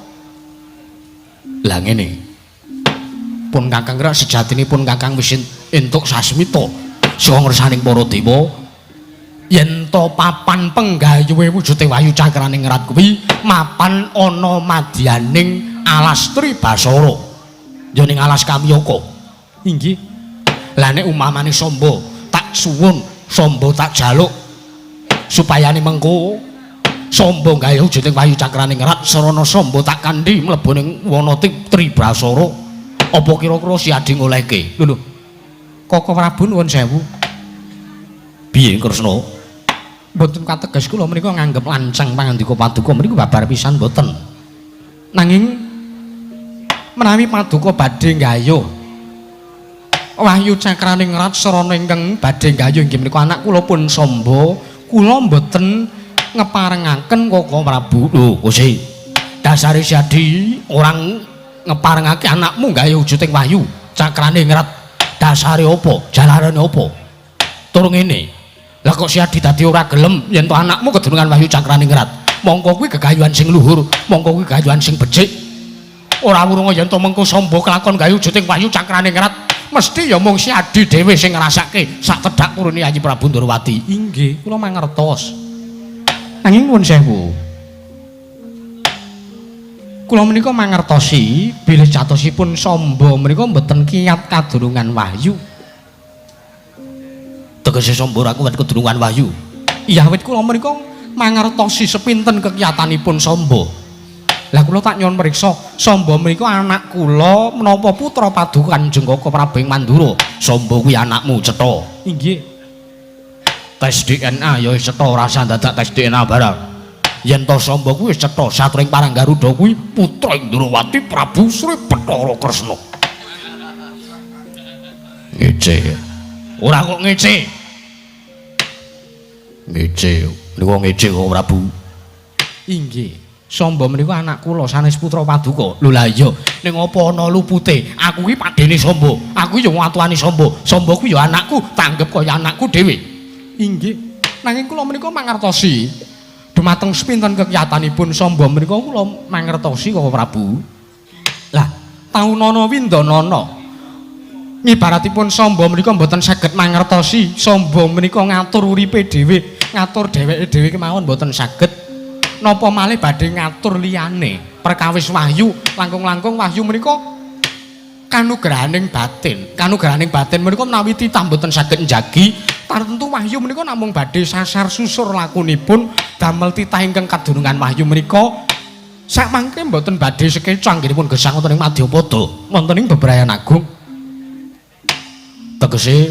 Lah ngene. Pun Kakang rak sejatinipun Kakang wis entuk sasmita saka ngersaning para dewa yen to papan penggayuhe wujude wahyu cakraning ngerat kuwi mapan ana madyaning alas Tribasara, ya ning alas Kamyaka. Inggih. Lah nek umamane Samba tak suwun, Samba tak jaluk supayane mengko Samba gawe wujuding wahyu cakraning ngerat sarana Samba tak kandhi mlebu ning wana Tribasara, apa kira-kira si Adi ngolehke? Lho lho. Koko Prabu nuwun sewu. Piye Kresna? Mboten kateges kula menika nganggep lancang pangandika paduka menika babar pisan mboten. Nanging menawi paduka badhe nggayuh wahyu cakraning rat sarana ingkang badhe nggayuh inggih menika anak kula pun Samba, kula mboten ngeparengaken Koko Prabu. Lho, Gusti. Dasare si Adi orang ngeparengake anakmu nggayuh wujuding wahyu cakrane ngrat. Dasare apa? Jalarane apa? Tur ngene. Lah kok si Adi dadi ora gelem yen to anakmu kedunungan wahyu cakrane ngrat. Mongko kuwi gegayuhan sing luhur, mongko kuwi gegayuhan sing becik. Ora wurunga yen to mengko Samba kelakon gawe wujuding wahyu cakrane ngrat, mesti ya mung si Adi dhewe sing ngrasake sak tedhak turune Yayi Prabu Ndrawati. Inggih, kula mangertos. Nanging nuwun sewu. Kula menika mangertosi bilih jatosipun Samba menika mboten kiyat kadurungan wahyu. Tegese Samba ora kuwat kedurungan wahyu. Iya, wit kula menika mangertosi sepinten kekiyatanipun Samba. Lah kula tak nyuwun mriksa, Samba menika anak kula menapa putra paduka Kanjeng Koko Prabu ing Mandura? Samba kuwi anakmu cetha. Inggih. Tes DNA ya wis cetha, ora usah dadak tes DNA barang. Yen to Samba kuwi wis cetha, satring parang Garuda kuwi putra Indrawati Prabu Sri Bathara Kresna. Ngece. Ora kok ngece. Ngece. Niku ngece kok Prabu. Inggih. Samba menika anak kula sanes putra paduka. Lho lah iya, ning apa ana lupute? Aku ki padene Samba. Aku ya watuane Samba. Samba kuwi ya anakku, tanggep kaya anakku dhewe. Inggih. Nanging kula menika mangertosi dumateng sepinten kekiyatanipun Samba menika kula mangertosi Koko Prabu. Lah, taunana windanana ngibaratipun Samba menika mboten saged mangertosi, Samba menika ngatur uripe dhewe, ngatur dheweke dhewe kemawon mboten saged. Napa malih badhe ngatur liyane? Perkawis wahyu, langkung-langkung wahyu menika kanugrahaning batin. Kanugrahaning batin menika menawi titah mboten saged njagi, tartemtu wahyu menika namung badhe sasar susur lakunipun damel titah ingkang kadurungan wahyu menika sakmangke mboten badhe sekeca anggenipun gesang wonten ing Madyapada, wonten ing bebrayan agung. Tegese,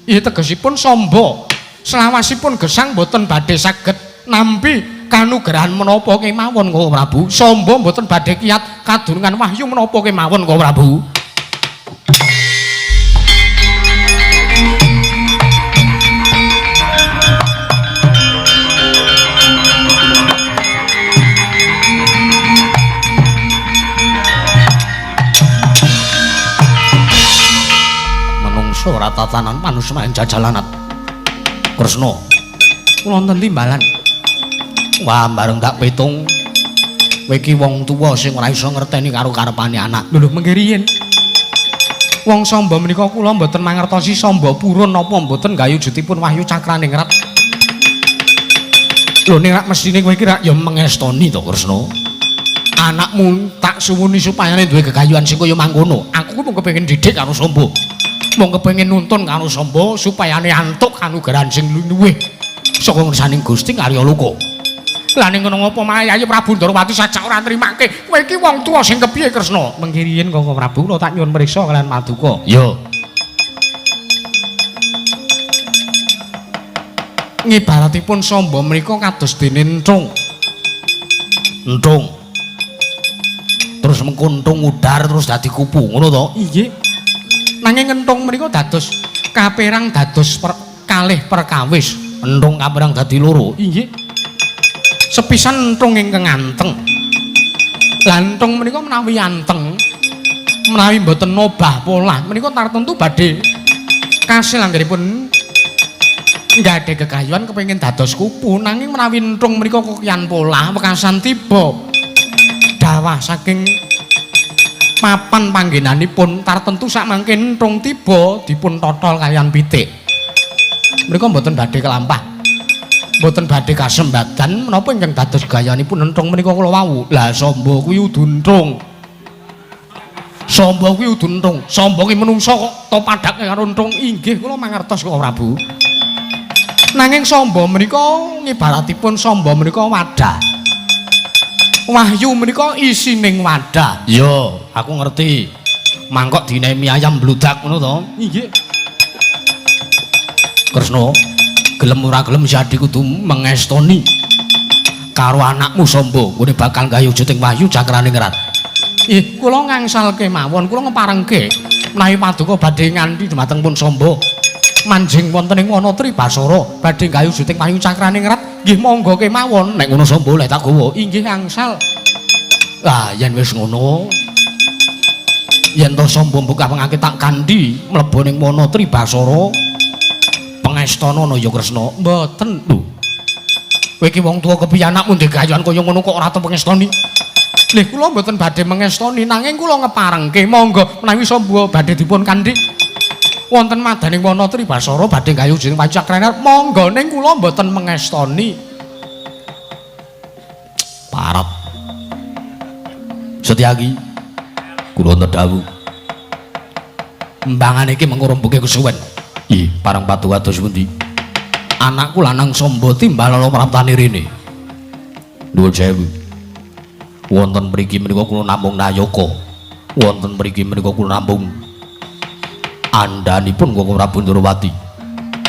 iya tegesipun Samba Selawasipun gesang mboten badhe saged nampi kanugrahan menapa kemawon Koko Prabu. Samba mboten badhe kiyat kadurungan wahyu menapa kemawon Koko Prabu. Menungso ora tatanan manusma ing jajalanat. Kresna, kula wonten timbalan. Wah, bareng tak pitung. Kowe iki wong tuwa sing ora iso ngerteni karo karepane anak. Lho lho, mengke riyin. Wong Samba menika kula mboten mangertosi Samba purun napa mboten gayujutipun wahyu cakraningrat. Lho ning rak mesthine kowe iki rak ya mengestoni to, Kresna. Anakmu tak suwuni supayane duwe gegayuhan sing kaya mangkono. Aku ku mung kepengin didik karo Samba. Mung kepengin nuntun karo Samba supayane antuk kanugrahan sing luwih saka ngersaning Gusti Arya Loka. Lah ning ngono ngapa malah Yayi Prabu Ndorowati sajak ora nrimake. Kowe iki wong tuwa sing kepiye Kresna? Mengki riyin Koko Prabu kula tak nyuwun priksa kaliyan paduka. Ya. Ngibaratipun Samba menika kados dene enthung. Enthung. Terus mengko enthung udar terus dadi kupu, ngono to? Inggih. Nanging enthung menika dados kaperang dados kalih perkawis. Enthung kaperang dadi loro. Inggih. Sepisan enthung ingkang anteng. Lah enthung menika menawi anteng, menawi mboten obah polah, menika tartemtu badhe kasil anggenipun nggadhe gegayuhan kepengin dados kupu. Nanging menawi enthung menika kokian polah, wekasan tiba dawah saking papan panggenanipun tartemtu sakmangke enthung tiba dipun totol kaliyan pitik. Menika mboten badhe kelampah. Mboten badhe kasembadan menapa ingkang dados gayanipun enthung menika kula wau. Lah Samba kuwi udu enthung. Samba kuwi udu enthung. Samba ki menungsa kok to padhake karo enthung. Inggih kula mangertos kok Prabu. Nanging Samba menika ngibaratipun Samba menika wadah. Wahyu menika isining wadah. Iya, aku ngerti. Mangkok dinemi ayam bludak ngono to? Inggih. Kresna, gelem ora gelem Sadi kudu mengestoni karo anakmu Samba ngene bakal gayujuting wahyu cakraningrat. Ih, kula ngangsal kemawon, kula ngeparengke menawi paduka badhe nganti dumateng pun Samba manjing wonten ing wana Tribasara badhe gayujuting wahyu cakraningrat, nggih monggo kemawon. Nek ngono Samba leh tak gawa. Inggih angsal. Lah yen wis ngono, yen to Samba mbukah pengake tak kanthi mlebu ning wana Tribasara pengestana ya Kresna. Mboten lho. Kowe iki wong tuwa kepiye anakmu ndek gayuhan kaya ngono kok ora tau pengestoni? Lih kula mboten badhe mengestoni, nanging kula ngeparengke monggo menawi Samba badhe dipun kanthi wonten madaning wana Tribasara badhe gayuh jeneng Pancakranat, monggo ning kula mboten mengestoni. Parap. Setyaki kula dawuh. Mbangane iki mengko rembuke kesuwen. Ih, parang patu kados pundi? Anakku lanang Samba timbal ala praptane rene. Nuwun sewu. Wonten mriki menika kula namung nayaka. Wonten mriki menika kula namung andhanipun Koko Prabu Ndorowati.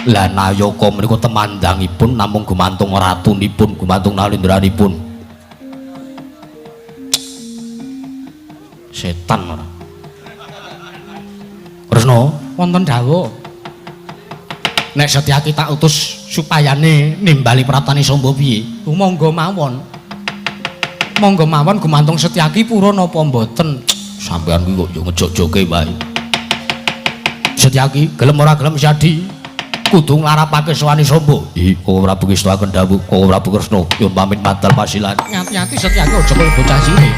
Lah nayaka menika temandangipun namung gumantung ratunipun, gumantung nalendranipun. Setan ora. Kresna, wonten dawuh. Nek Setyaki tak utus supayane nimbali praptane Samba piye? Monggo mawon. Monggo mawon gumantung Setyaki purun apa mboten? Sampeyan kuwi kok yo ngejok-joke wae. Setyaki gelem ora gelem Syadi kudu nglarapake sowane Samba. Ih, Koko Prabu ngestuaken dawuh, Koko Prabu Kresna yo pamit madal pasilan. Ngati-ati Setyaki aja kaya bocah cilik.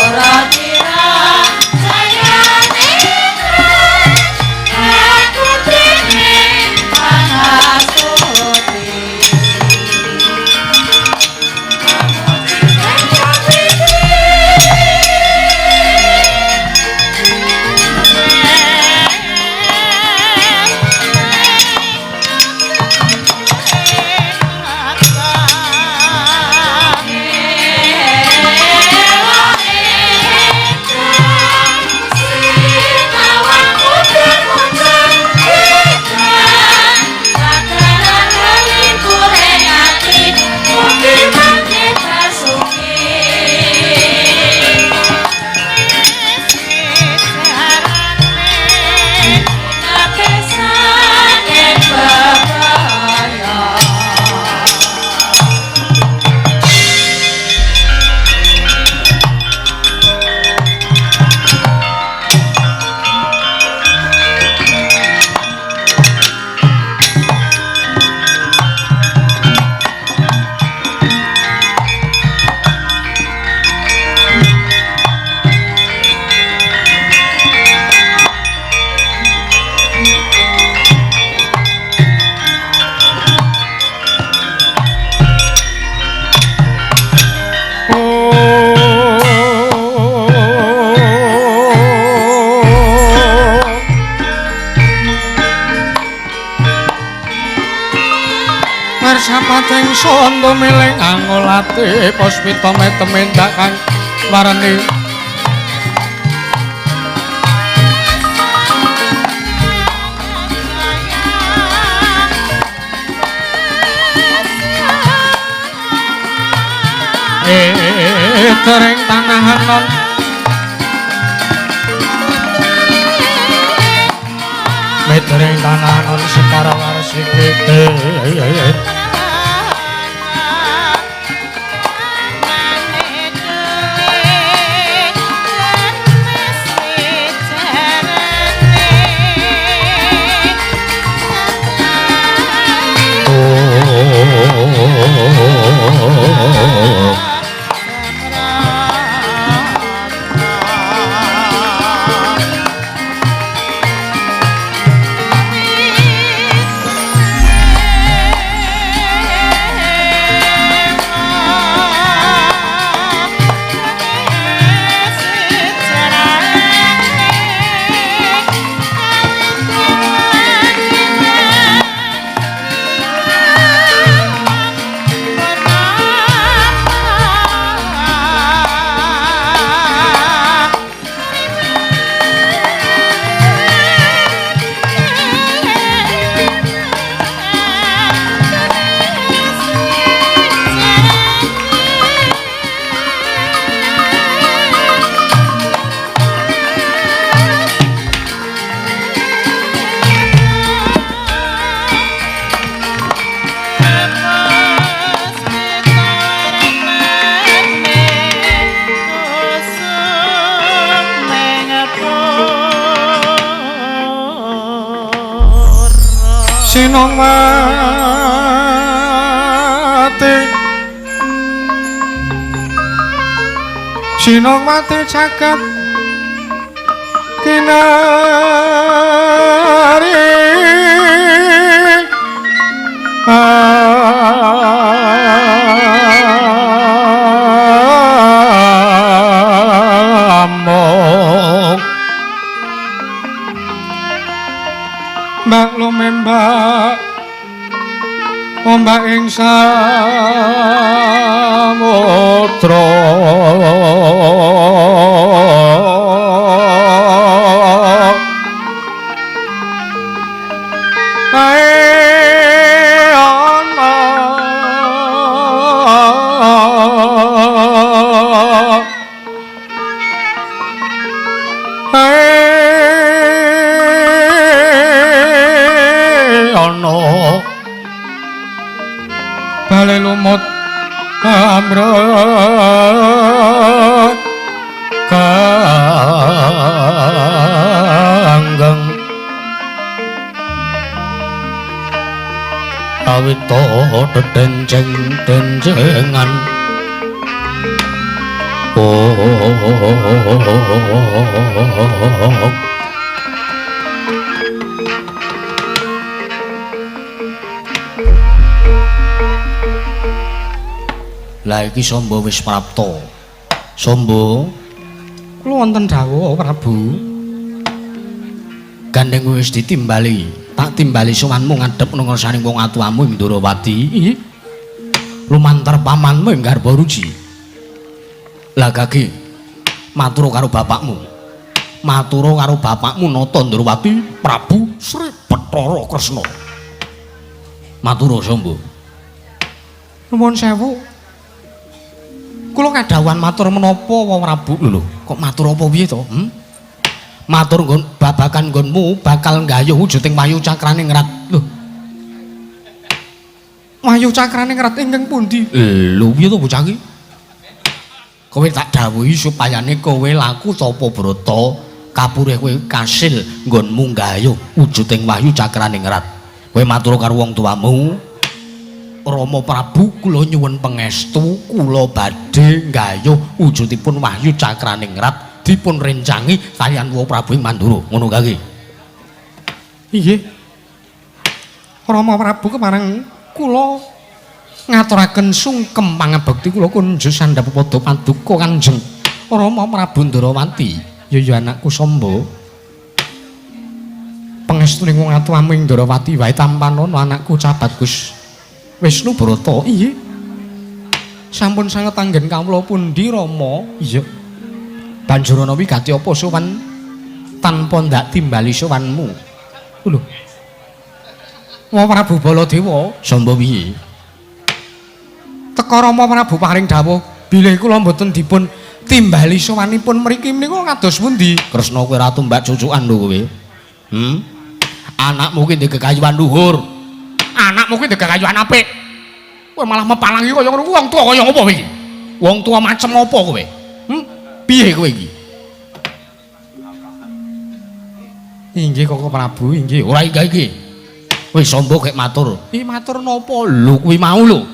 Surah Pateng sondo miling angolate puspita metemendak kang warni. Tering tanah non metering tanah non sekar warsike. Sinongmati jagat kinari among mbak lumembak ombak ing samudra. Ae ana ae ana bale lumut amrek kanggeng awita dedenceng-dencengan. Oh, lah iki Samba wis prapta. Samba, kula wonten dawuh Prabu. Gandeng wis ditimbali, tak timbali sowanmu ngadhep nang ngarsaning wong atuwamu ing Ndorowati. Lumantar pamanmu ing Garbaruji. Lah gage matur karo bapakmu. Matur karo bapakmu Nata Ndorowati Prabu Sri Bathara Kresna. Matur Samba. Nuwun sewu. Kula kadhawuhan matur menapa wong Prabu lho, kok matur apa piye to? Matur nggon babakan nggonmu bakal nggayuh wujuding wahyu cakrane ngrat. Lho. Wahyu cakrane ngrat ingkang pundi? Lho piye to bocah iki? Kowe tak dawuhi supayane kowe laku tapa brata kapurih kowe kasil nggonmu nggayuh wujuding wahyu cakrane ngrat. Kowe matur karo wong tuamu, Rama Prabu kula nyuwun pangestu kula badhe nggayuh wujudipun wahyu cakraningrat dipun rencangi kaliyan Wa Prabu ing Mandura. Ngono kae. Inggih. Rama Prabu kepareng kula ngaturaken sungkem pangabekti kula kunjuk sandhap pada paduka Kanjeng Rama Prabu Ndorowati. Ya ya anakku Samba. Pangestuning wong atuwamu ing Ndorowati wae tampanana anakku Cabat Gus. Wisnu Brata. Iya. Sampun sanget anggen kawula pundi Rama? Iya. Banjur ana wigati apa sowan tanpa ndak timbali sowanmu? Lho. Wa Prabu Baladewa, samba piye? Teka Rama Prabu paring dawuh bilih kula mboten dipun timbali sowanipun mriki menika kados pundi? Kresna kowe ora tumbak cucukan lho kowe. Anakmu ki ndek kekayuan luhur. Anakmu ki ndek kekayuan apik. Kowe malah mepalangi kaya ngono wong tuwa kaya ngopo kowe iki? Wong tuwa macem apa kowe? Piye kowe iki? Inggih Koko Prabu, inggih. Ora iki iki. Wis sombo gek matur. Iki matur napa? Lho kuwi mau lho.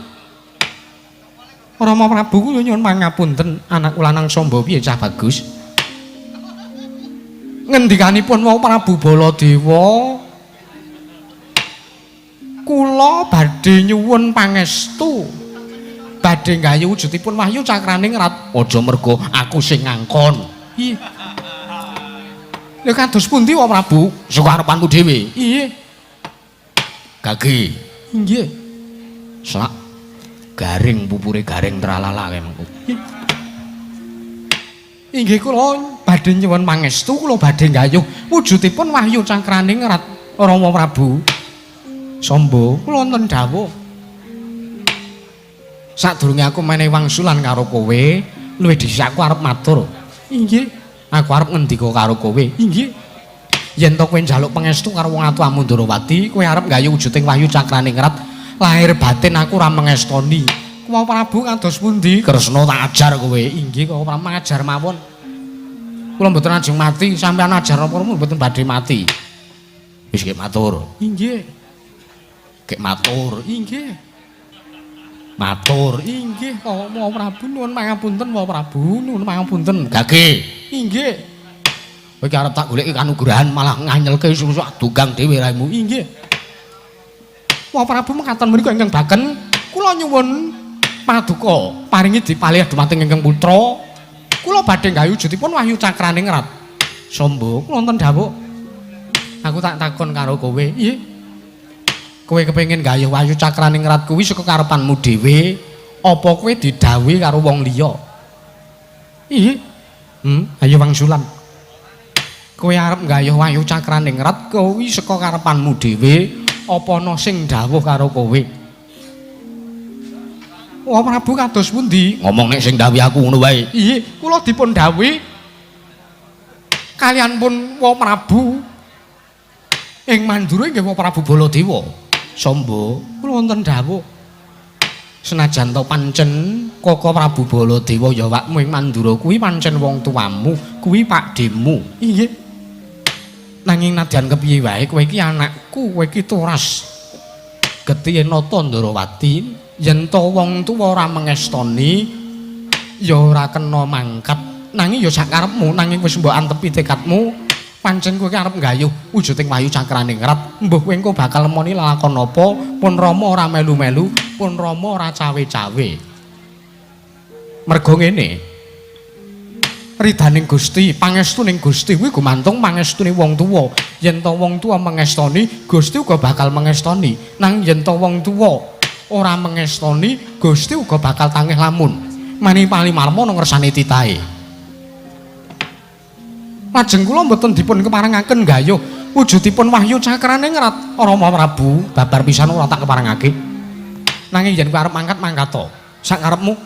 Rama Prabu kula nyuwun pangapunten, anakku lanang Samba piye cah bagus? Ngendikanipun wau Prabu Baladewa, kula badhe nyuwun pangestu. Badhe nggayuh wujudipun wahyu cakraning rat. Aja mergo aku sing ngangkon. Iya. Lha kados pundi Wong Prabu? Saka arepanmu dhewe. Iya. Gage. Nggih. Sak garing pupure garing tralala kae mengko. Inggih kula badhe nyuwun pangestu, kula badhe nggayuh wujudipun wahyu cakraning rat Rama Prabu. Samba, kula wonten dawuh. Sadurunge aku menehi wangsulan karo kowe, luwih dhisik aku arep matur. Inggih. Aku arep ngendika karo kowe. Inggih. Yen to kowe njaluk pangestu karo wong atuamu Ndrawati, kowe arep nggayuh wujuding wahyu cakraning rat, lahir batin aku ora mengestoni. Kuwi Prabu kados pundi? Kresna tak ajar kowe. Inggih kok ora ngajar mawon. Kula mboten ajeng mati, sampeyan ajar napa mboten badhe mati. Wis gek matur. Inggih. Gek matur. Inggih. Matur. Inggih kok Prabu nuwun pangapunten Wa Prabu nuwun pangapunten. Gage. Inggih. Kowe iki arep tak goleki kanugrahan malah nganyelke susu dugang dhewe raimu. Inggih. Wa Prabu mekaten menika ingkang baken kula nyuwun paduka paringi dipalih dumateng ingkang putra. Kula badhe nggayuh wujudipun wahyu cakraning rat. Samba, kula wonten dawuh. Aku tak takon karo kowe. Nggih. Kowe kepengin nggayuh wahyu cakraning rat kuwi saka karepanmu dhewe apa kowe didhawuhi karo wong liya? Nggih. Ayo wangsulan. Kowe arep nggayuh wahyu cakraning rat kuwi saka karepanmu dhewe apa ana sing dawuh karo kowe? Wah Prabu kados pundi? Ngomong nek sing dawuhi aku ngono wae. Iya, kula dipun dawuhi kalian pun Wa Prabu ing Mandura inggih Wa Prabu Baladewa. Samba, kula wonten dawuh. Senajan to pancen Koko Prabu Baladewa ya wakmu ing Mandura kuwi pancen wong tuamu, kuwi pakdhemu. Inggih. Nanging nadyan kepiye wae kowe iki anakku, kowe iki turas getihe Nata Ndrawati, yen to wong tuwa ora mengestoni ya ora kena mangkat. Nanging ya sakarepmu, nanging wis mbok antepi tekadmu, pancen kowe iki arep nggayuh wujuding wahyu cakraning rat. Mbuh kowe engko bakal nemoni lakon apa, pun Rama ora melu-melu, pun Rama ora cawe-cawe. Mergo ngene, ridaning Gusti, pangestuning Gusti kuwi gumantung pangestune wong tuwa. Yen to wong tuwa mengestoni, Gusti uga bakal mengestoni. Nang yen to wong tuwa ora mengestoni, Gusti uga bakal tangih lamun. Mani palimarma nang ngersane titahe. Lajeng kula mboten dipun keparengaken nggayuh wujudipun wahyu cakraning rat Rama Prabu, babar pisan ora tak keparengake. Nanging yen kowe arep mangkat mangkat to, sak karepmu.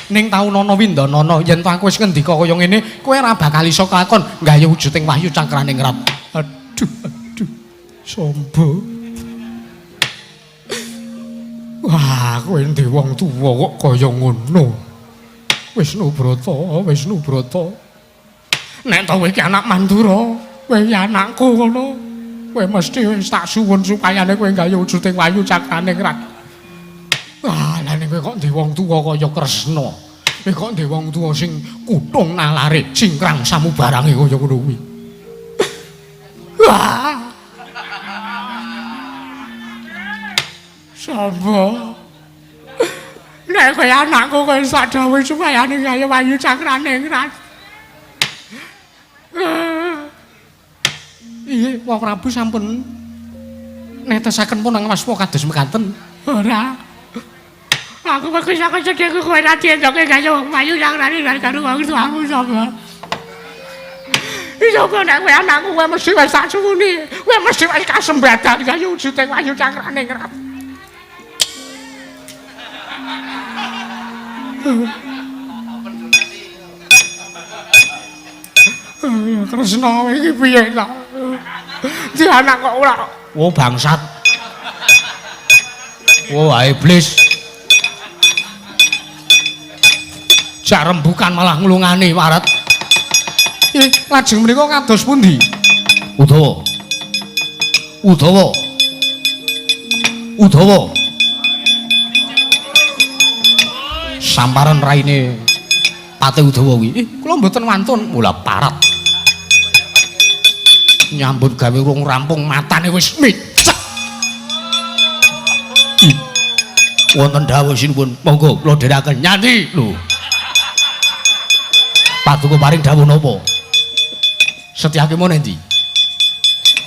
Ning taunana windanana yen to aku wis ngendika kaya ngene, kowe ora bakal iso kelakon nggayuh wujuding wahyu cakraning rat. Aduh, aduh. Samba. Wah, kowe ndek wong tuwa kok kaya ngono. Wisnu Brata, Wisnu Brata. Nek to kowe iki anak Mandura, kowe iki anakku ngono. Kowe mesti wis tak suwun supayane kowe nggayuh wujuding wahyu cakraning rat. Wah, lah ning kowe kok ndek wong tuwa kaya Kresna. Kowe kok ndek wong tuwa sing kutung nalare, singkrang samubarange kaya ngono kuwi. Wah. Samba. Nek kowe anakku kowe sak dawuh supayane kaya wahyu cakraning rat. Iya, Wong Prabu sampun netesaken pun nang waspa kados mekaten. Ora. Aku bagus aku cedhekku kowe ra diendoke kaya wong payu sangrane lan karo wong tuamu sapa. Iso kok nek kowe anakku kowe mesti wis tak suwuni. Kowe mesti wis kasembadan kaya wujute Wahyu Cakrane ngrap. Kresna iki piye ta? Di anak kok ora. Wo bangsat. Wo iblis. Jak rembukan malah nglungani waret. Lajeng menika kados pundi? Udawa. Udawa. Udawa. Samparan raine Patih Udawa kuwi. Kula mboten wantun. Mula parat. Nyambut gawe urung rampung matane wis micek. Wonten dawuh sinuwun, monggo kula dherekaken nyanti lho. Paduka paring dawuh napa? Setyake mo endi?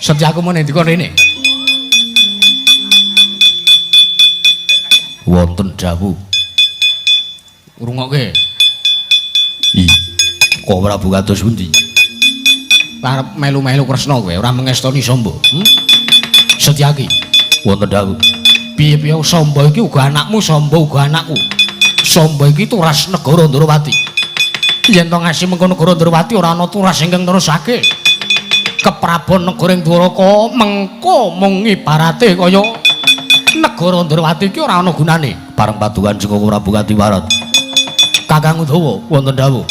Setyaku mo endi kon rene? Wonten dawuh. Rungokke. Kok Prabu kados pundi? Arep melu-melu Kresna kowe ora mengestoni Samba. Setyaki wonten dawuh. Piye-piye Samba iki uga anakmu, Samba uga anakku. Samba iki turas negara Ndrawati. Yen to ngasi mengko negara Ndrawati ora ana turas ingkang nerusake. Keprabon negara ing Dwaraka mengko mung ibarate kaya negara Ndrawati iki ora ana gunane. Bareng padukan Joko Prabu Kadiwarat. Kakang Udawa wonten dawuh.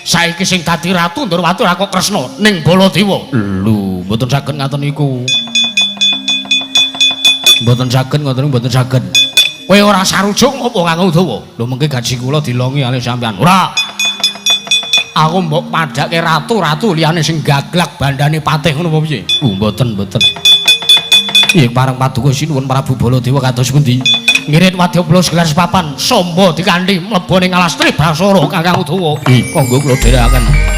Saiki sing dadi ratu Ndrawati ora kok Kresna ning Baladewa. Lho, mboten saged ngaten niku. Mboten saged ngoten niku mboten saged. Kowe ora sarujuk ngopo Kakang Udawa? Lho mengke gaji kula dilongi kalih sampean. Ora. Aku mbok padhake ratu-ratu liyane sing gaglak bandane patih ngono apa piye? Mboten, mboten. Ih, pareng paduka sinuwun Prabu Baladewa kados pundi? Ngirit wadya bala segelar sepapan, Samba dikanthi mlebu ning alas Tribasara Kakang Udawa. Monggo kula dherekaken.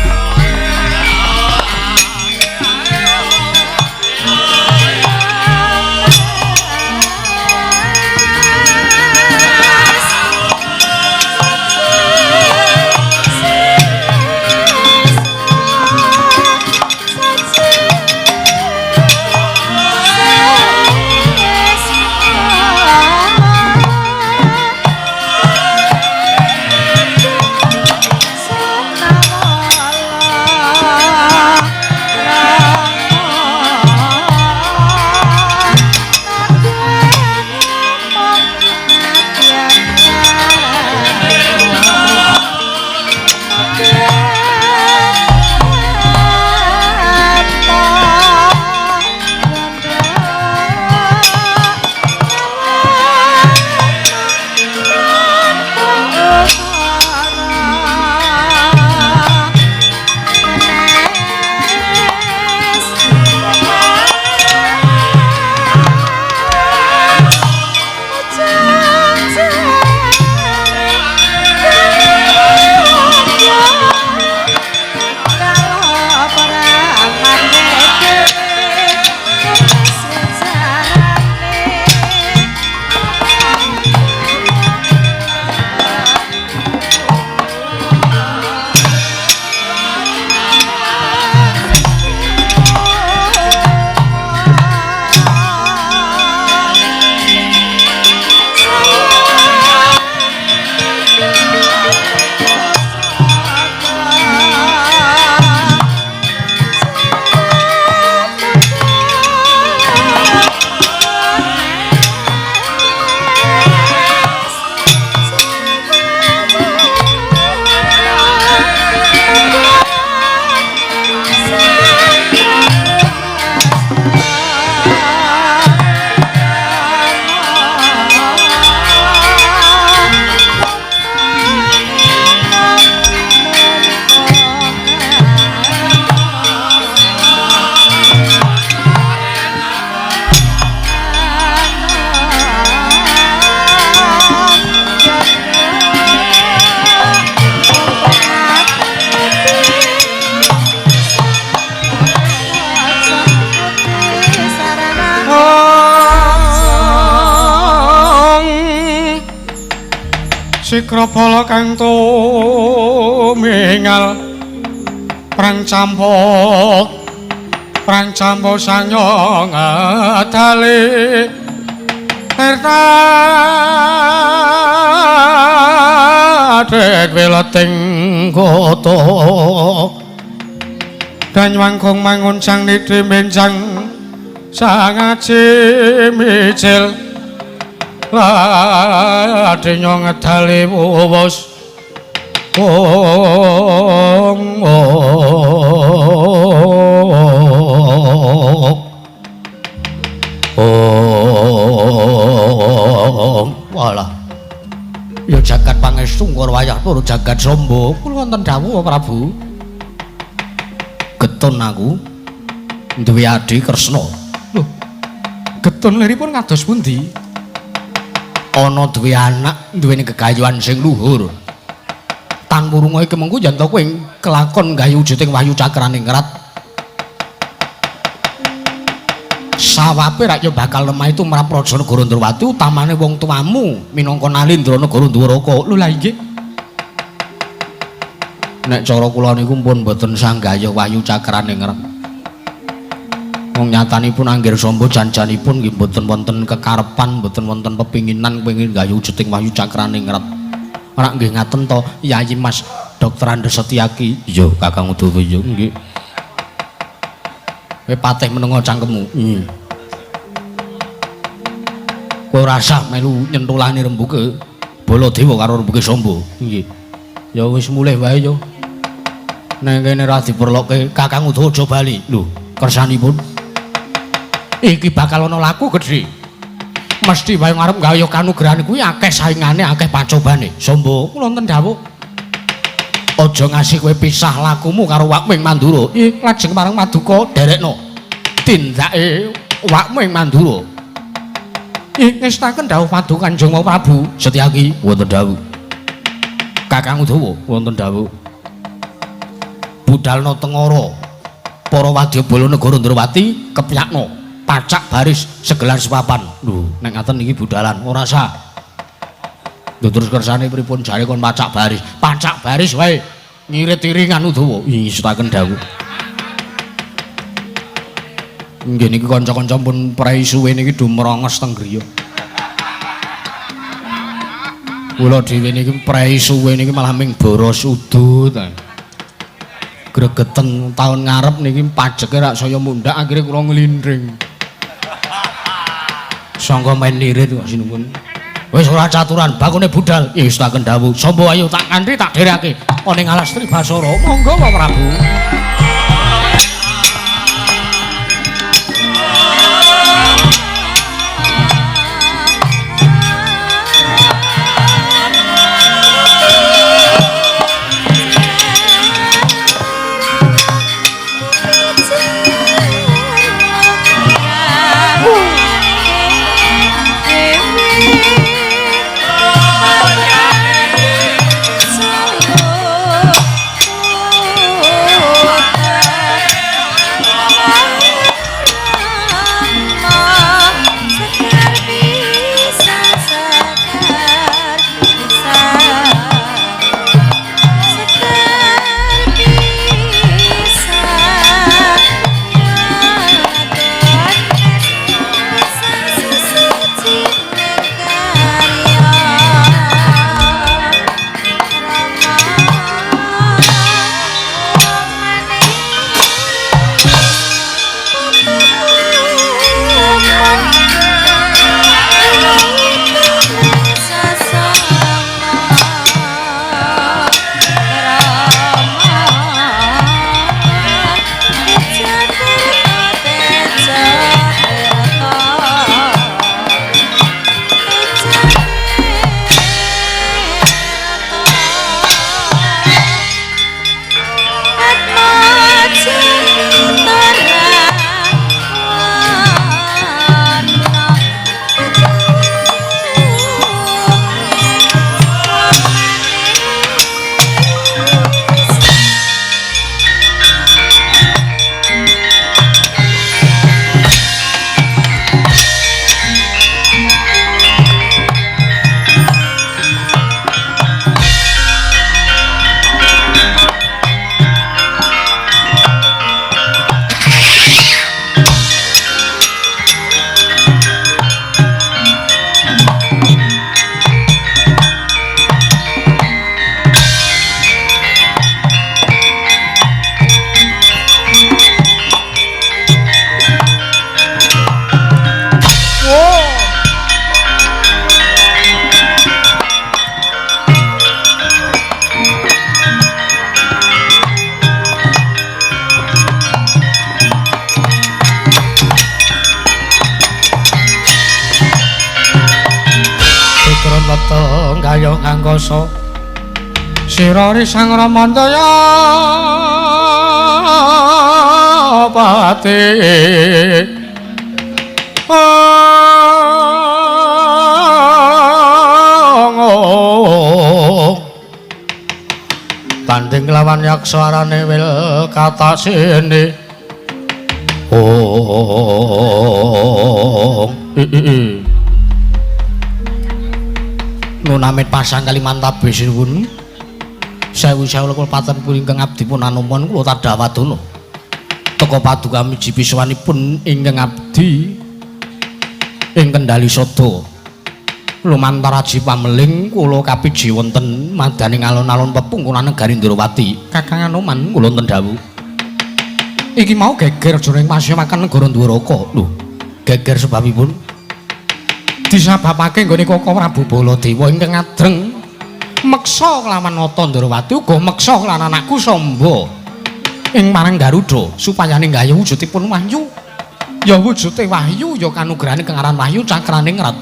Sanawa Sikrapala kang tumingal prang campa sanya ngadale erta weleting kota Danyangkung mangun sang nidhi menjang sangaji mijil ladenya ngedali wus ong ong walah ya jagat pangestu karo wayah tur jagat Samba kula wonten dawuh Prabu. Getun aku duwe adhi Kresna. Lho, getun liripun kados pundi? Ana duwe anak duweni gegayuhan sing luhur. Tan wurunga iki mengko yen to kowe kelakon gawe wujuding wahyu cakraning rat. Sawape rak ya bakal lemah itu tumrap Raja Negara Ndrawati utamane wong tuamu minangka Nalindra Negara Dwaraka. Lho lah inggih. Nek cara kula niku pun mboten sanggayuh wahyu cakraning rat. Wong nyatanipun Anggir Samba jan-janipun nggih mboten wonten kekarepan, mboten wonten pepinginan pengin gayuh wujuding wahyu cakraning rat. Ora nggih ngaten to Yayi Mas Dr. Andes Setyaki. Iya Kakang Udawa iya nggih. Kowe patih menengo cangkemmu. Kowe ora usah melu nyentulane rembuke Baladewa karo rembuke Samba. Nggih. Ya wis mulih wae yo. Neng kene ora diperlokke Kakang Udawa aja bali. Lho, kersanipun iki bakal ana laku gedhe. Mesti wae ngarep gawe kanugrahan kuwi akeh saingane, akeh pacobane. Samba, kula wonten dawuh. Aja ngasih kowe pisah lakumu karo wakmu ing Mandura. Ih, lajeng marang Maduka derekno tindake wakmu ing Mandura. Ih, ngestaken dawuh Paduka Kanjeng Prabu Setyaki wonten dawuh. Kakang Udawa wonten dawuh. Budalna tengara para wadyabala negara Ndrawati kepyakna pacak baris segelar sepapan. Lho, nek ngaten iki budalan ora sah. Lho terus kersane pripun jare kon pacak baris? Pacak baris wae ngirit iringan Udawa. Ngestaken dawuh. Nggih niki kanca-kanca pun prei suwe niki do mrongos teng griya. Kula dhewe niki prei suwe niki malah ming boros udut. Gregeten taun ngarep niki pajeke rak saya mundhak akhire kula nglindring. Sangka main lirit kok sinuwun. Wis ora caturan, bakune budal. Ngestaken dawuh. Samba ayo tak kanthi tak dherekake ana ing alas Tribasara. Monggo Pak Prabu. Oh. angkasa sira risang ramandaya pati tanding lawan yaksa arane wil katasene. Oh nunamit pasang Kalimantan sinuwun sewu sewu kula paten ingkang abdi pun anumun kula tadawadana teka paduka miji piswanipun ingkang abdi ing Kendali Sada lumantar aji pameling kula kapiji wonten madaning alun-alun pepungkunan negari Ndrawati. Kakang Anoman kula wonten dawuh iki mau geger jroning pasewakan negara Ndwaraka. Lho, geger sebabipun disababake nggone Koko Prabu Baladewa ingkang adreng meksa kelawan Nata Ndrawati uga meksa lan anakku Samba ing marang Garuda supayane nggayuh wujudipun wahyu. Ya wujude wahyu ya kanugrahane kang aran wahyu cakrane ngrat.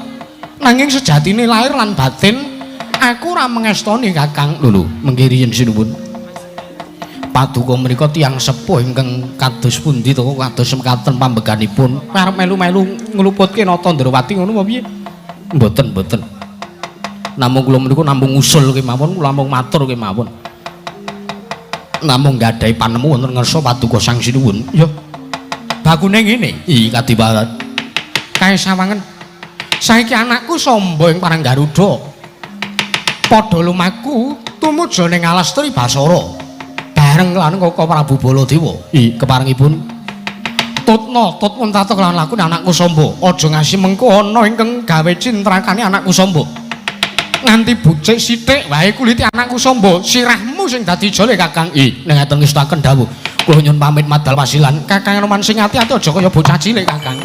Nanging sejatine lahir lan batin aku ora mengestoni Kakang. Lho lho, mengki riyin sinuwun. Paduka menika tiyang sepuh ingkang kados pundi to kados mekaten pambeganipun arep melu-melu ngluputke Nata Ndrawati ngono apa piye? Mboten, mboten. Namung kula menika namung usul kemawon, kula namung matur kemawon. Namung nggadahi panemu wonten ngarsa paduka Sang Sinuwun. Ya. Bakune ngene, iki kadipaten. Kae sawangen saiki anakku Samba ing parang Garuda padha lumaku tumuju ning alas Tribasara bareng lan Koko Prabu Baladewa. I keparengipun tutna tut muntata lan lakune anakku Samba aja ngasi mengko ana ingkang gawe cintrakane anakku Samba nganti bucik sithik wae kulite anakku Samba sirahmu sing dadi jole Kakang. I ning ngaten ngestaken dawuh kula nyuwun pamit madal pasilan Kakang Anoman sing ati-ati aja kaya bocah cilik Kakang.